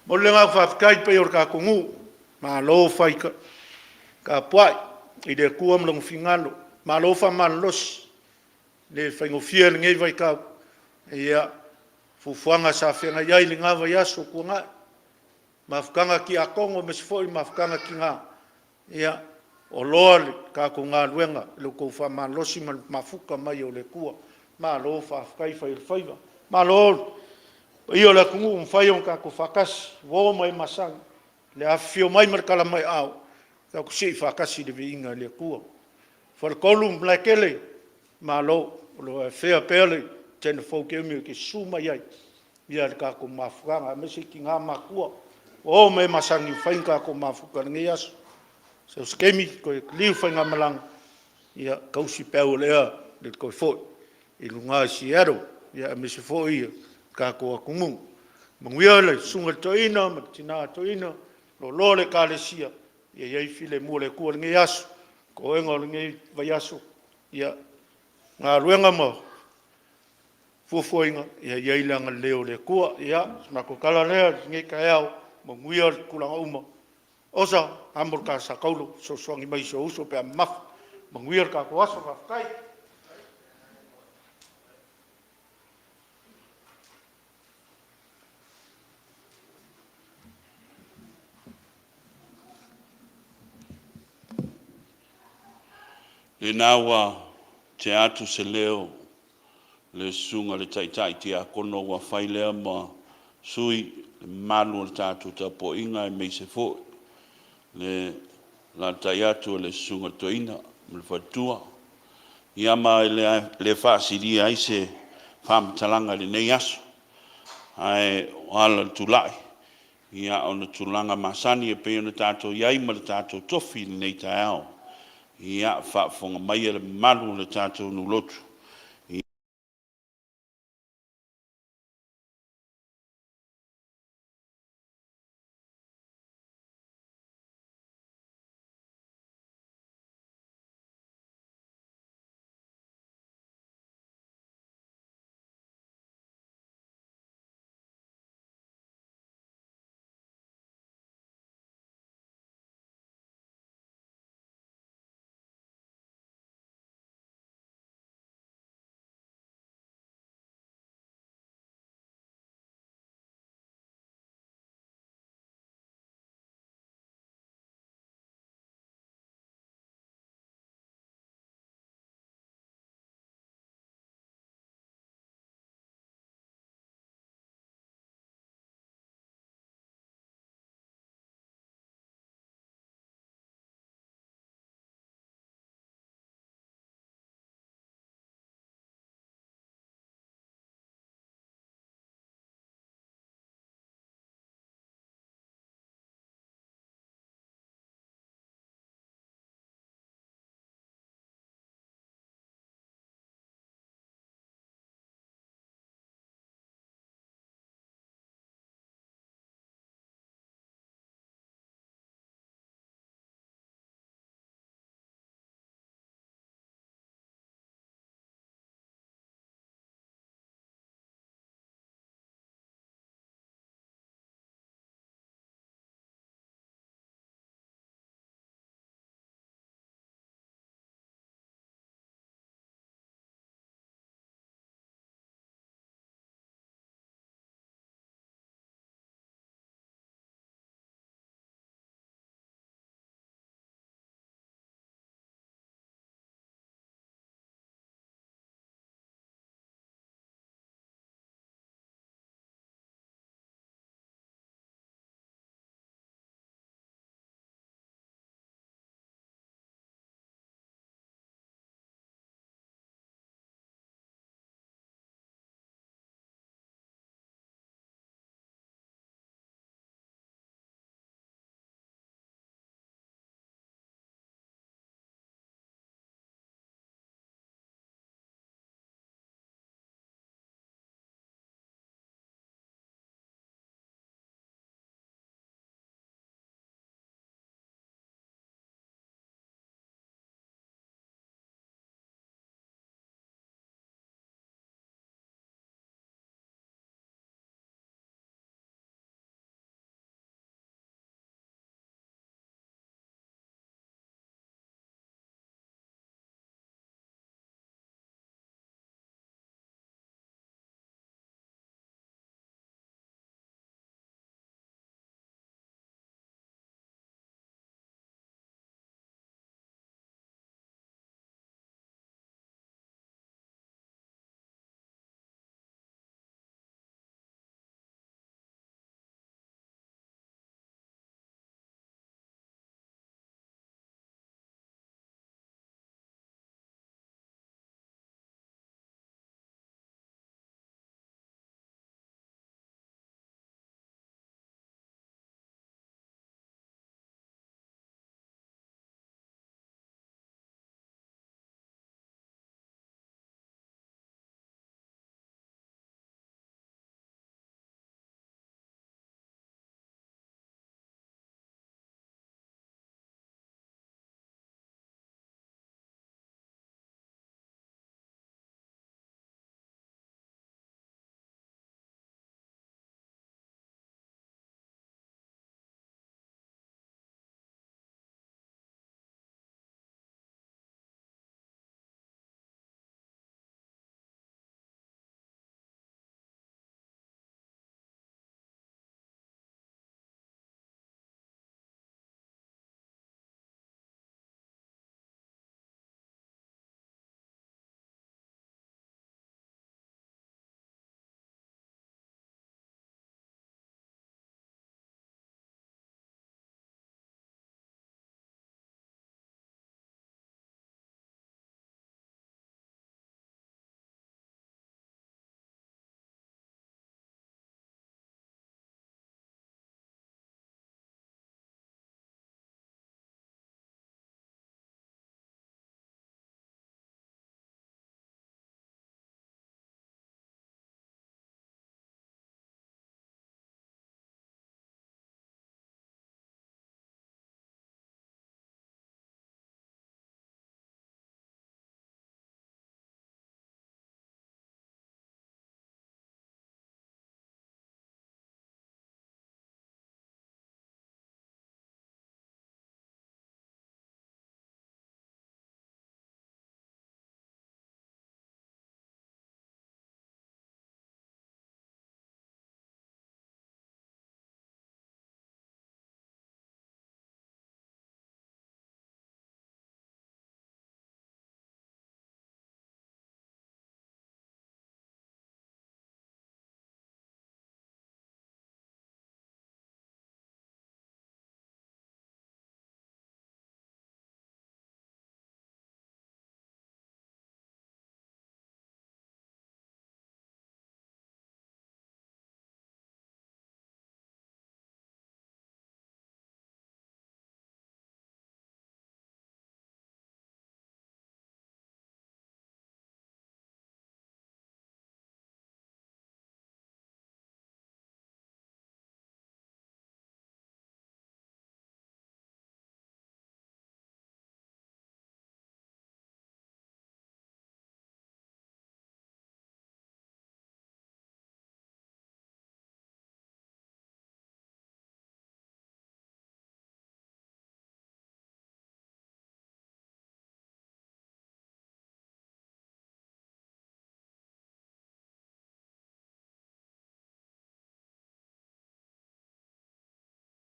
E momoli le agaga faafetai i le paia o le tatou nuu, malo fai tapuai i le Atua ma Lona finagalo, malo faamalolosi, e le faigofie lenei vaitau. Ia. Fuafuaga sa feagai ai i lena vaiaso ua tuanai, mafutaga tiakono aemaise foi mafutaga tina, ia, ua loa le tatou galuega i lo outou faamalolosi ma le mafuta mai o le Atua. Malo faafetai fai o le faiva. Malo le paia o le atunuu ua mafai ona tatou faatasi, uo ma e masani i le afifio mai ma le tala mai o aao, tatou te sii faatasi le viiga i le Atua. Faletolu ma Malaetele, malo o lo o afea pea le Jennifer Kemi ou te susu mai ai i le tatou mafutaga aemaise tina ma matutua, o e ma e masani ua mafai ona tatou mafuta i lenei aso. So o se taimi toe liliu le faigamalaga, ia tausi peau o le ea i le toe foi i luga i Seattle, aemaise foi le tatou atunuu. Manuia le susuga i le toeaina ma le tina toeaina, loaloa le ekalesia, ia i ai le filemu o le Atua i lenei aso, toega o lenei vaiaso, ia, galuega ma fuafuaina, ia i ai le agalelei o le Atua. Ia, o se matou tala lea i lenei taeao, manuia tulaga uma. Osa, amo le ta sa taulo, fesoasoani mai i si ou uso pe a mamafa. Manuia le tatou aso, faafetai. Lena ua tea atu se leo o le susuga i le Taitai Tiakono ua fai lea ma sui le mamalu o le tatou tapuaiga aemaise foi le alaalatai atu o le susuga i le Toeaina ma le faletua. Ia ma e le faasilia ai se faamatalaga i lenei aso, ae o ala o le tulai, ia ona o tulaga masani e pei ona tatou i ai ma le tatou tofi i lenei taeao. Ia, faafofoga maia le mamalu o le tatou nuu lotu,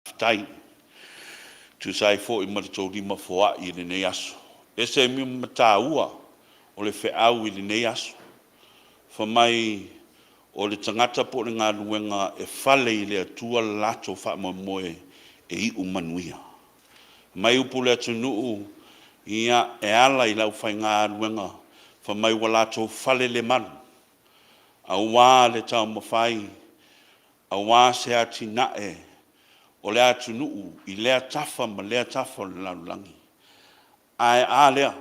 Faafetai e tusa ai foi ma le tou lima foai i lenei aso. E ese ma taua o le feau i lenei aso, fai mai o le tagata po o le galuega e fale i le Atua le latou faamoemoe e iu manuia. Fai mai upu o le atunuu, ia, e ala i le aufaigaluega fai mai ua latou fale le malu, aua le taumafai aua se atinae o le atunuu i lea tafa ma lea tafa o le lalolagi. Ae a lea?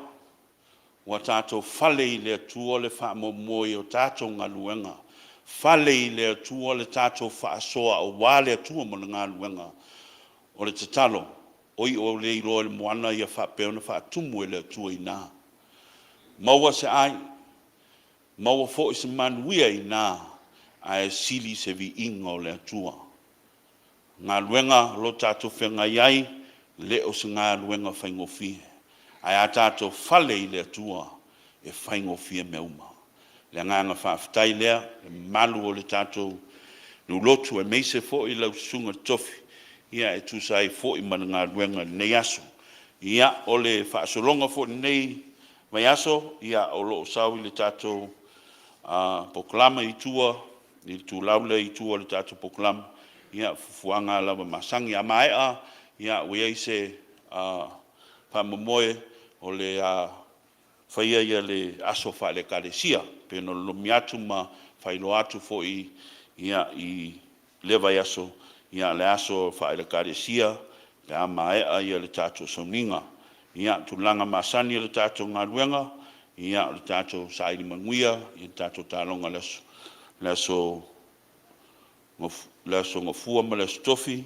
Ua tatou fale i le Atua le faamoemoe o tatou galuega, fale i le Atua le tatou faasoa aua le Atua ma le galuega. O le tatalo, o i'a ua le iloa i le moana ia faapea ona faatumu e le Atua i ina. Maua se ai, maua foi se manuia i ina, ae sili se viiga o le Atua. O galuega o lo o tatou feagai ai, e le o se galuega faigofie, ae a tatou fale i le Atua, e faigofie mea uma. O le agaga faafetai lea i le mamalu o le tatou nuu lotu aemaise foi lau susuga i le tofi e tusa ai foi ma le galuega i lenei aso. Ia, o le faasologa foi i lenei vaiaso, ia o lo o sau i le tatou polokalame i tua i le itulau lea i tua o le tatou polokalame, ia o fuafuaga lava masani. A maea, ua i ai se faamoemoe o le a faia le aso faale-Ekalesia e pei ona lolomi atu ma faailoa atu foi i lea vaiaso, le aso faale-Ekalesia pe a maea le tatou sauniga. Ia, tulaga masani o le tatou galuega, o le tatou saili manuia i le tatou taaloga i le aso le Aso Gafua ma le Aso Tofi,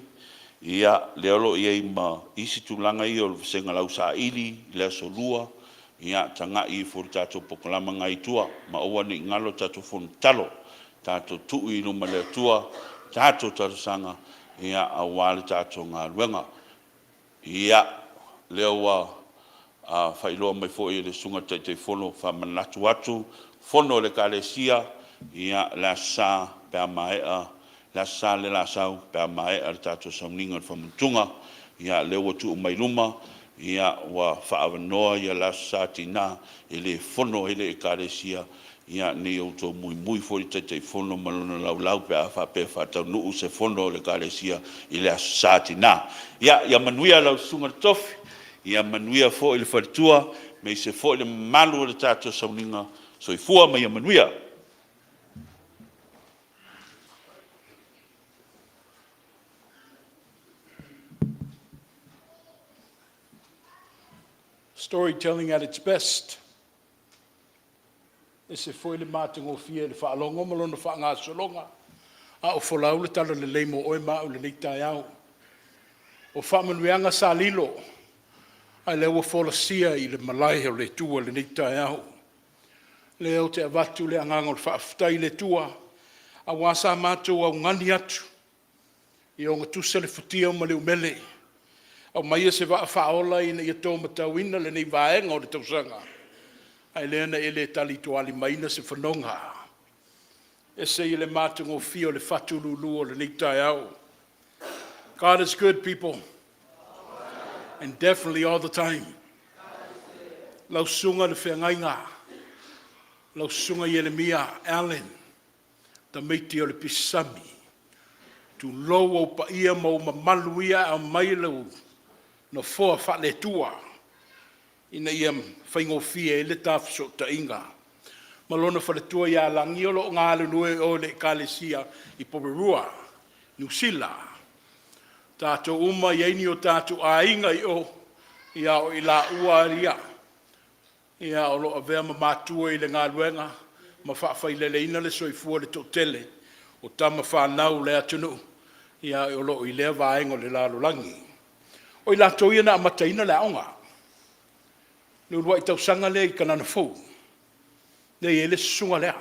ia, lea o lo o i ai ma isi tulaga ia o le vasega lausaili i le aso Lua, ia tagai ifo i le tatou polokalame lena i tua, ma aua ne i galo le tatou fono tatalo, tatou tuu i luma o le Atua tatou talosaga aua le tatou galuega. Ia, lea ua faailoa mai foi e le Susuga i le Taitaifono, faamanatu atu fono a le Ekalesia i le Aso Sa pe a maea le Aso Sa lea o le a sau pe a maea le tatou sauniga o le faamautuga. Ia lea ua tuu mai luma, ua faaavanoa le Aso Sa Tinã e le fono ai le Ekalesia, ne i outou muimui foi i le Taitaifono ma lona laulau pe a faapea e faataunuu se fono a le Ekalesia i le Aso Sa Tinã. Ia manuia lau Susuga i le Tofi, ia manuia foi le faletua, aemaise foi le mamalu o le tatou sauniga. Soifua ma ia manuia. Storytelling at its best. E ese foi le matagofie i le faalogo ma lona faagasologa, a o folau le talalelei mo oe ma au i lenei taeao. O faamanuiaga sa lilo, a o lea ua folasia i le malae o le Atua i lenei taeao. O lea ou te avatu le agaga o le faafetai i le Atua, aua sa matou augani atu, ia ogatusa le futia ma le umele, aumaia se vaa faaola ina ia to matauina lenei vaega o le tausaga, ae lea na e le talitualimaina se fanoga. E ese le matagofie o le fatululu o lenei taeao. God is good people and definitely all the time. Lau susuga i le feagaiga, lau susuga Ieremia Allan Tamaiti o le Pisi Sami, tulou ou paia ma ou mamalu ia e aumai lou nofoa faale-Atua ina ia faigofie ai le ta fesootaiga ma lona faletua ia Lagi o lo o galulue i o i le Ekalesia i Porirua, Niu Sila. Tatou uma e i ai ni o tatou aiga i o, a o i laua lava ia o lo o avea ma matua i le galuega ma faafaileleina le soifua o le toatele o tama fanau a le atunuu o lo o i lea vaega o le lalolagi. O i latou ia na amataina le aoga, le uluai tausaga lea i Kanana Fou lea e i ai le susuga lea.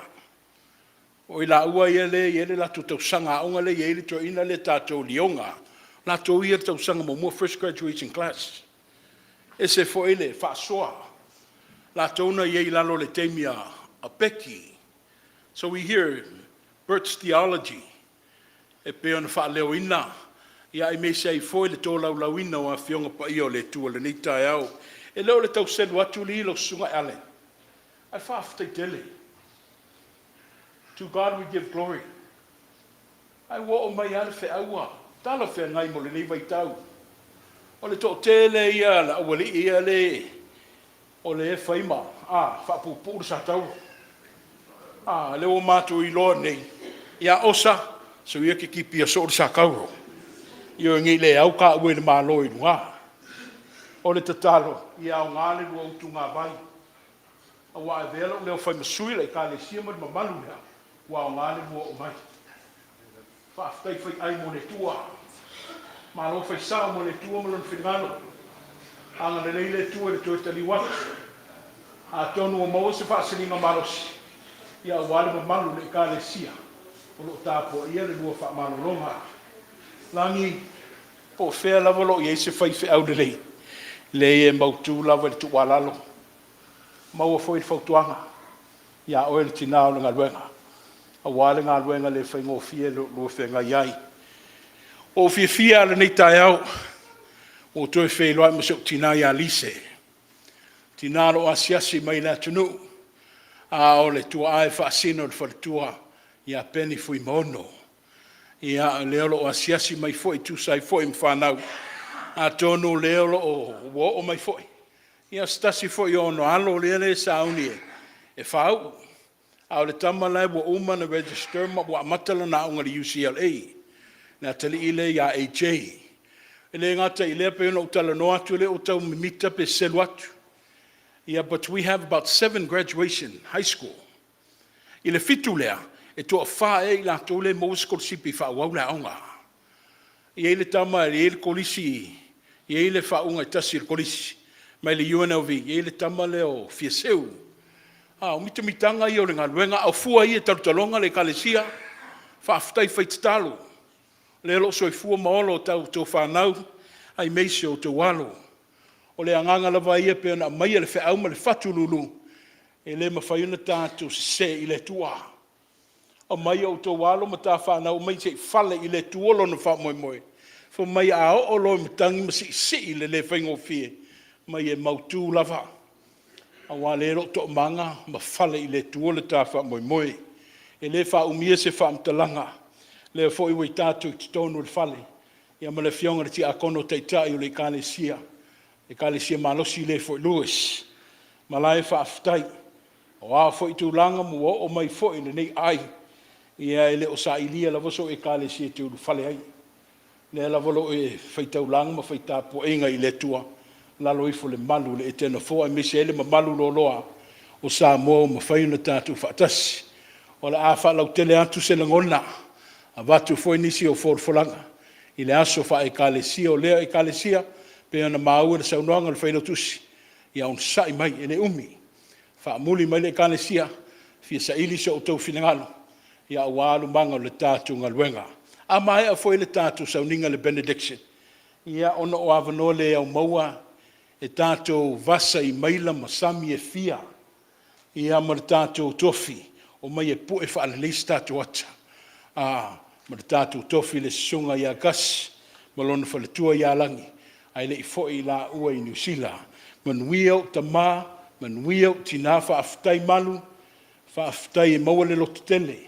O i laua lea e i ai le latou tausaga aoga lea e i ai le toeaina lea tatou Lioga, o latou ia e i le tausaga muamua, first graduation class. E ese foi le faasoa, o latou na i ai i lalo o le taimi a Beki. So we hear Bert's theology e pei ona faaleoina Ia aemaise ai foi le tolaulauina o Afioga Paia o le Atua i lenei taeao. E le o le tau selu atu alii lau Susuga Allan, ae faafetai tele. To God we give glory. Ae ua oo mai lava le feau ua talafeagai mo lenei vaitau. O le toatele ia o le aualii ia le o le e fai ma faapuupuu le satauro. A, lea ua matou iloa nei, ia osa, sau ia e te tiapia soo le satauro. Ioe, nei le au taua i le Malo i luga. O le tatalo, ia aoga le lua utugatuvai, aua a avea lou leo e fai ma sui o le Ekalesia ma le mamalu lea, ua aoga le lua oo mai. Faafetai faiai mo le Atua, malo faisao mo le Atua ma Lona finagalo. Agalelei le Atua i le toe taliu atu. Atonu ua maua se faasiligamalosi aua le mamalu o le Ekalesia o lo o tapuaia le lua faamalologa. Lagi, po o fea lava o lo o i ai se faifeau lelei, leai e mautu lava i le tuualalo, maua foi le fautuaga ia oe le tina o le galuega, aua le galuega le faigofie o lo o lua feagai ai. Ua ou fiafia lava i lenei taeao ua ou toe feiloai ma si ou tina ia Lise, le tina o lo o asiasi mai i le atunuu, a o le tuaa e faasino i le faletua ia Peni Fuimaono. Ia o lea o lo o asiasi mai foi e tusa ai foi ma fanau, atonu o lea ua oo mai foi se tasi foi o ona alo lea e sauni e faauu, a o le tama la ua uma ona register ma ua amata lana aoga i le UCLA, le atalii lea ia AJ. E le gata i lea pei ona ou talanoa atu e le o tau mimita pe selu atu, but we have about 7 graduation high school. I le 7 lea, e toafa ea i latou lea e maua sikolasipi e faaauau le aoga. E i ai le tama e i ai le kolisi, e i ai le faauuga e tasi i le kolisi mai le UNLV, e i ai le tama lea o Fiaseu. A o mitamitaga ia o le galuega, a o fua ia e talotaloga le Ekalesia, faafetai fai tatalo, o lea o lo o soifua ma ola a outou fanau aemaise o outou alo. O le agaga lava ia pei ona aumaia le feau ma le fatu lulu, e le mafai ona tatou sese i le Atua. Omai o outou alo ma ta fanau, omai se i fale i le Atua lona faamoemoe. Fai mai a oo loa i matagi ma siisii le le faigofie, fai mai e mautu lava, aua o lea o lo o toamaga ma fale i le Atua le ta faamoemoe. E le faaumia se faamatalaga, o lea foi ua tatou i totonu o le fale ma le Afioga i le Tiakono Taitai o le Ekalesia, le Ekalesia malosi lea i Fort Lewis. Ma la e faafetai. O a foi tulaga ma ua oo mai foi i lenei aai, ia e le o sailia lava sou Ekalesia e te ulufale ai. O lea lava o lo o e fai taulaga ma fai tapuaiga i le Atua i lalo ifo o le malu o le ete nofoa aemaise ai le mamalu loaloa o Samoa ua mafai ona tatou faatasi. O le a faalautele atu se lagona, avatu foi nisi o folafolaga i le aso faale-Ekalesia o lea Ekalesia, pei ona maua i le saunoaga a le Failautusi, ia onosai mai e le umi, faamuli mai le Ekalesia, e fia saili so outou finagalo aua alumaga o le tatou galuega. A maea foi le tatou sauniga i le benediction, ia ona o avanoa le au maua e tatou vasa i maila ma sami e fia ma le tatou tofi, omai e pue faalelei se tatou ata ma le tatou tofi i le Susuga ia Gus ma lona faletua ia Lagi ae le i foi laua i Niu Sila. Manuia ou tama, manuia ou tina, faafetai malu, faafetai e maua le lototele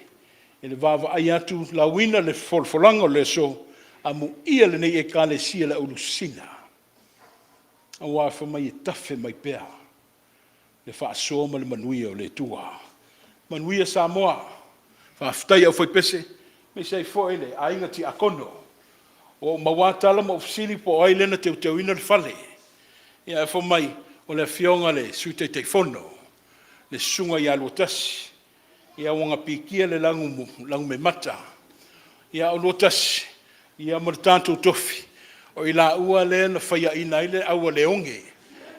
i le vaavaai atu, lauina le folafolaga o le aso, amuia lenei Ekalesia le au lusina, aua fai mai e tafe mai pea le faasoa ma le manuia o le Atua. Manuia Samoa. Faafetai i le aufaipese aemaise ai foi le aiga tiakono. Ua ou maua lava tala ma ou fesili po o ai lea na teuteuina le fale, ae fai mai o le afioga i le Sui Taitaifono le Susuga ia Luatasi, ia ua na pikia le lanumeamata. Ia o Luatasi ma le tatou tofi, o i laua lea na faiaina ai le aualeoge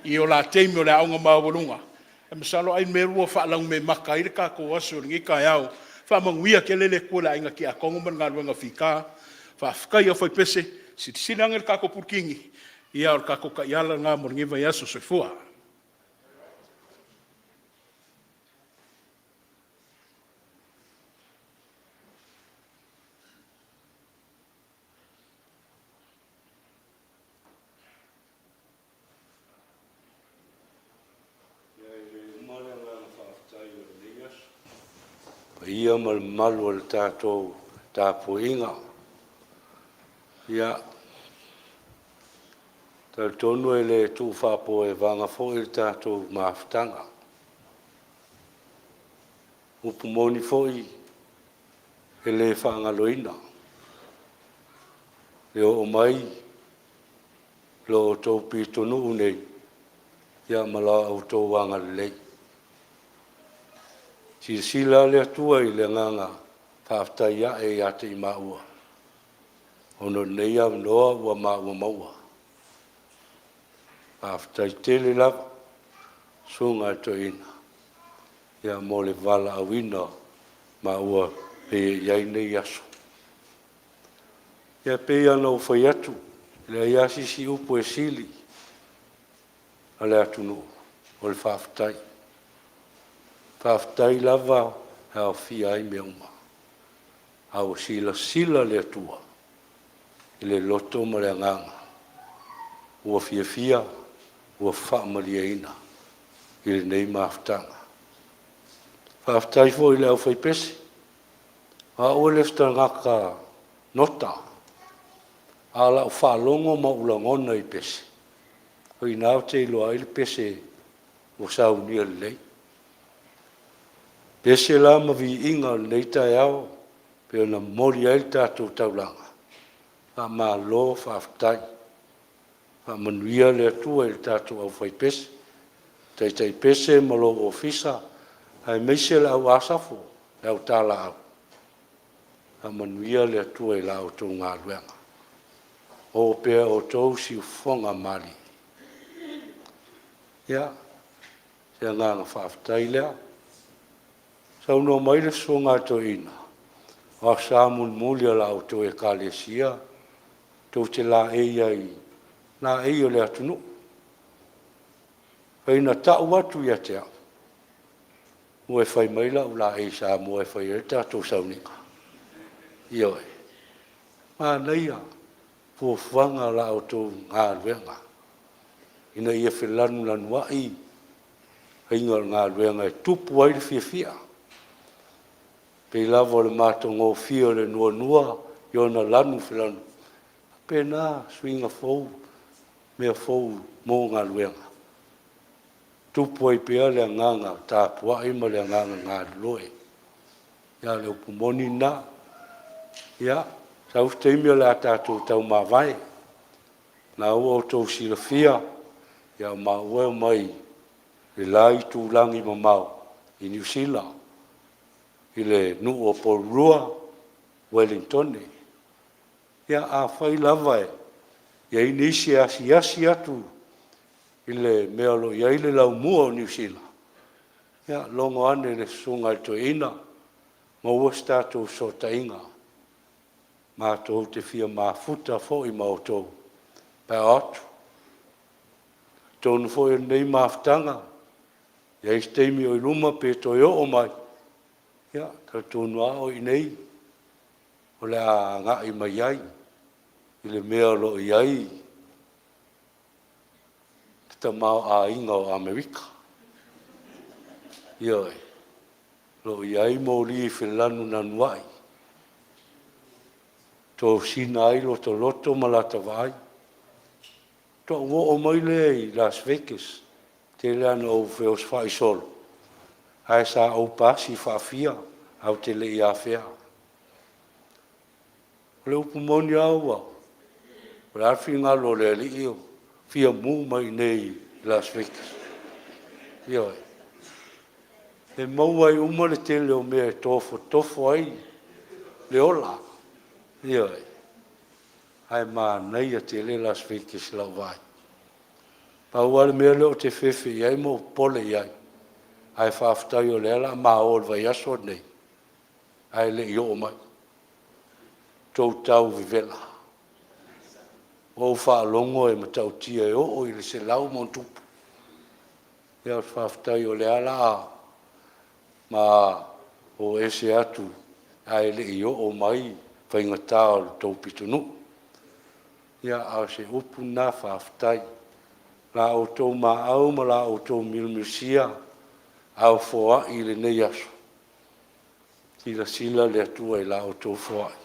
i o la taimi o le aoga maualuga, ae masalo ai mea ua faalanumeamata ai le tatou aso i lenei taeao. Faamanuia tele le Atua i le aiga tiakono ma le galuega fita. Faafetai i le aufaipese, silasila ane i le tatou puletini, ia o le tatou taiala lena mo lenei vaiaso. Soifua. Paia ma le mamalu o le tatou tapuaiga. Ia, talitonu e le tuu faapoevaga foi le tatou mafutaga. Upu moni foi e le faagaloina le oo mai lo outou pitonuu nei, ia ma la outou agalelei. Silasila le Atua i le agaga faafetai ae ia te i maua, ona o lenei avanoa ua maua maua. Faafetai tele lava, Susuga i le Toeaina, ia mo le valaauina maua e i ai nei aso. Ia e pei lava ona ou fai atu, e leai lava se isi upu e sili a le atunuu, o le faafetai. Faafetai lava e aofia ai mea uma. A ua silasila le Atua i le loto ma le agaga ua fiafia ua faamalieina i lenei mafutaga. Faafetai foi i le aufaipese, o au e le o se tagata nota, a o lau faalogo ma ou lagona i pese, o i ina ou te iloa ai le pese ua saunia lelei. Pese la ma viiga o lenei taeao pei ona momoli ai le tatou taulaga, faamalo faafetai. Faamanuia le Atua i le tatou aufaipese, taitai pese ma lou ofisa, aemaise le au Asafo, le au talaau, faamanuia le Atua i la outou galuega. Maua pea e outou siufofoga malie. Ia, o se agaga faafetai lea. Saunoa mai le Susuga a le Toeaina, o Aso Sa mulimuli o la outou Ekalesia tou te laei ai i laei o le atunuu. Ina tau atu ia te au, ua fai mai lau laei Samoa e fai ai le tatou sauniga. Ioe. Manaia fuafuaga o la outou galuega ina ia felanulanuai faiga o le galuega e tupu ai le fiafia, pei lava o le matagofie o le noanoa i ona lanu felanulanuai, e faapena suiga fou, mea fou mo galuega, e tupu ai pea le agaga tapuai ma le agaga galulue. Ia, o le upu moni lena. Ia, sau se taimi o le a tatou taumavae, o lena ua outou silafia o maua e omai le la itulagi mamao i Niu Sila i le nuu o Porirua o Ueligitone. Ia, afai lava e i ai nisi e asiasi atu i le mea o lo o i ai le laumua o Niu Sila, ia logo ane i le susuga i le toeaina, maua se tatou fesootaiga, matou te fia mafuta foi ma outou pe a o atu. Atonu foi o lenei mafutaga, e i ai se taimi o i luma pe toe oo mai, ia, e talitonu lava o i inei o le a agai mai ai i le mea o lo o i ai le tamaoaiga o Amerika. Ioe. O lo o i ai moli fenalunanuai, tosina ai lota loto ma lata vaai. Faatoa ou oo mai lea i Las Vegas, tele lava ina ou feosofai solo, ae sa ou pasi faafia ae ou te le i afea. O le upu moni lava o le a le finagalo o le Alii, e fia mu mai i inei i Las Vegas. Ioe. E maua ai uma le tele o mea e tofotofo ai le ola. Ioe. Ae manaia tele Las Vegas i lau vaai. Pau lava le mea lea ou te fefe i ai ma ou popole i ai, ae faafetai o lea o le a ma o i le vaiaso lenei ae le i oo mai, tou tau vevela. Ua ou faalogo e matautia e oo i le 100+. Ia faafetai o lea o le a ma o ese atu ae le i oo mai faigata o le tou pitonuu. Ia, a o se upu lena faafetai. La outou maau ma la outou milamilsia a o foai lenei aso, Silasila le Atua i la outou foai.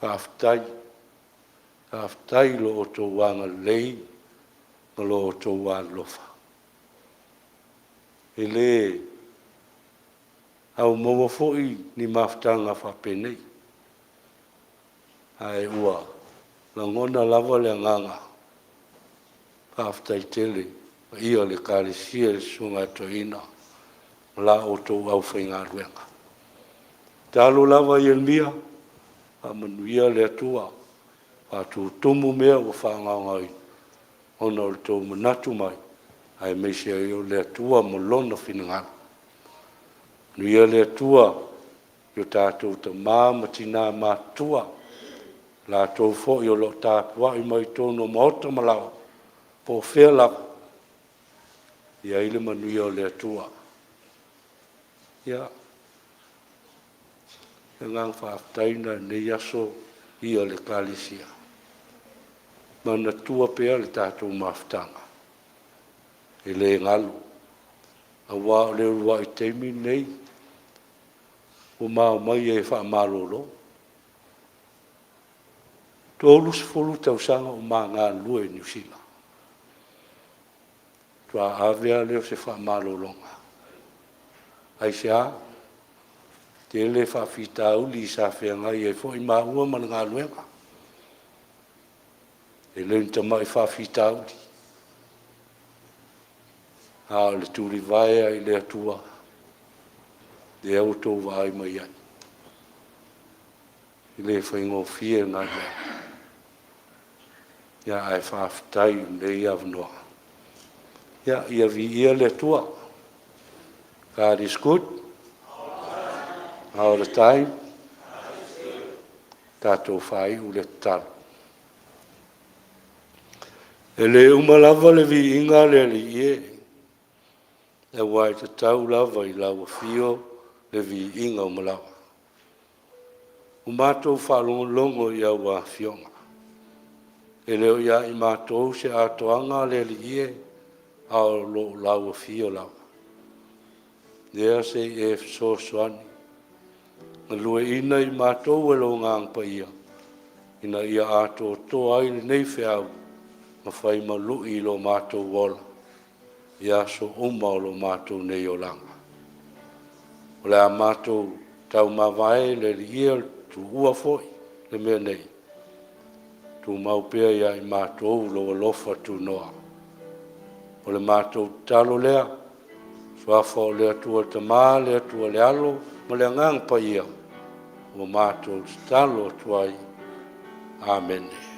Faafetai, faafetai i lo outou agalelei ma lo outou alofa. E le aumaua foi ni mafutaga faapenei, ae ua lagona lava le agaga faafetai tele i le paia o le Ekalesia i le Susuga i le Toeaina ma la outou aufaigaluega. Tatalo lava Ieremia, faamanuia le Atua, faatutumu mea ua faagaogaoina ona o le tou manatu mai, aemaise ai o le Atua ma Lona finagalo. Faamanuia le Atua i o tatou tama ma tina matutua, latou foi o lo o tapuai mai i totonu o maota ma laoa, po o fea lava, ia i ai le manuia o le Atua. Ia, o le agaga faafetai lena i lenei aso i le paia o le Ekalesia. Manatua pea le tatou mafutaga, e le galo, aua o le uluai taimi lenei ua ma omai ai e faamalolo. E 30 tausaga o ma galulue i Niu Sila, faatoa ave lava lea o se faamalologa. Aisea? Tele faafitauli sa feagai ai foi maua ma le galuega. E le o ni tamai faafitauli, a o le tulivae ai i le Atua, lea ua outou vaai mai ai. E le faigofie le galuega, ae faafetai i lenei avanoa. Ia viia le Atua. God is good all the time. Tatou faaiu le tatalo. E le uma lava le viiga le Alii e, aua e tatau lava i lau afio le viiga o malaga. Ua matou faalogologo i au afioga, e le o ia i matou se atoaga le Alii e, a o lo o lau afio lava. Lea se i e fesoasoani, galueaiina i matou e lou Agaga Paia, ina ia atoatoa ai lenei feau ma fai ma lui i lo matou ola i aso uma o lo matou nei olaga. O le a matou taumavae le Alii e, o le tuua foi le mea nei, tumau pea ia i matou lou alofa tunoa. O le matou tatalo lea, suafa o le Atua le Tama, le Atua le Alo ma le Agaga Paia, ua matou tatalo atu ai. Amene.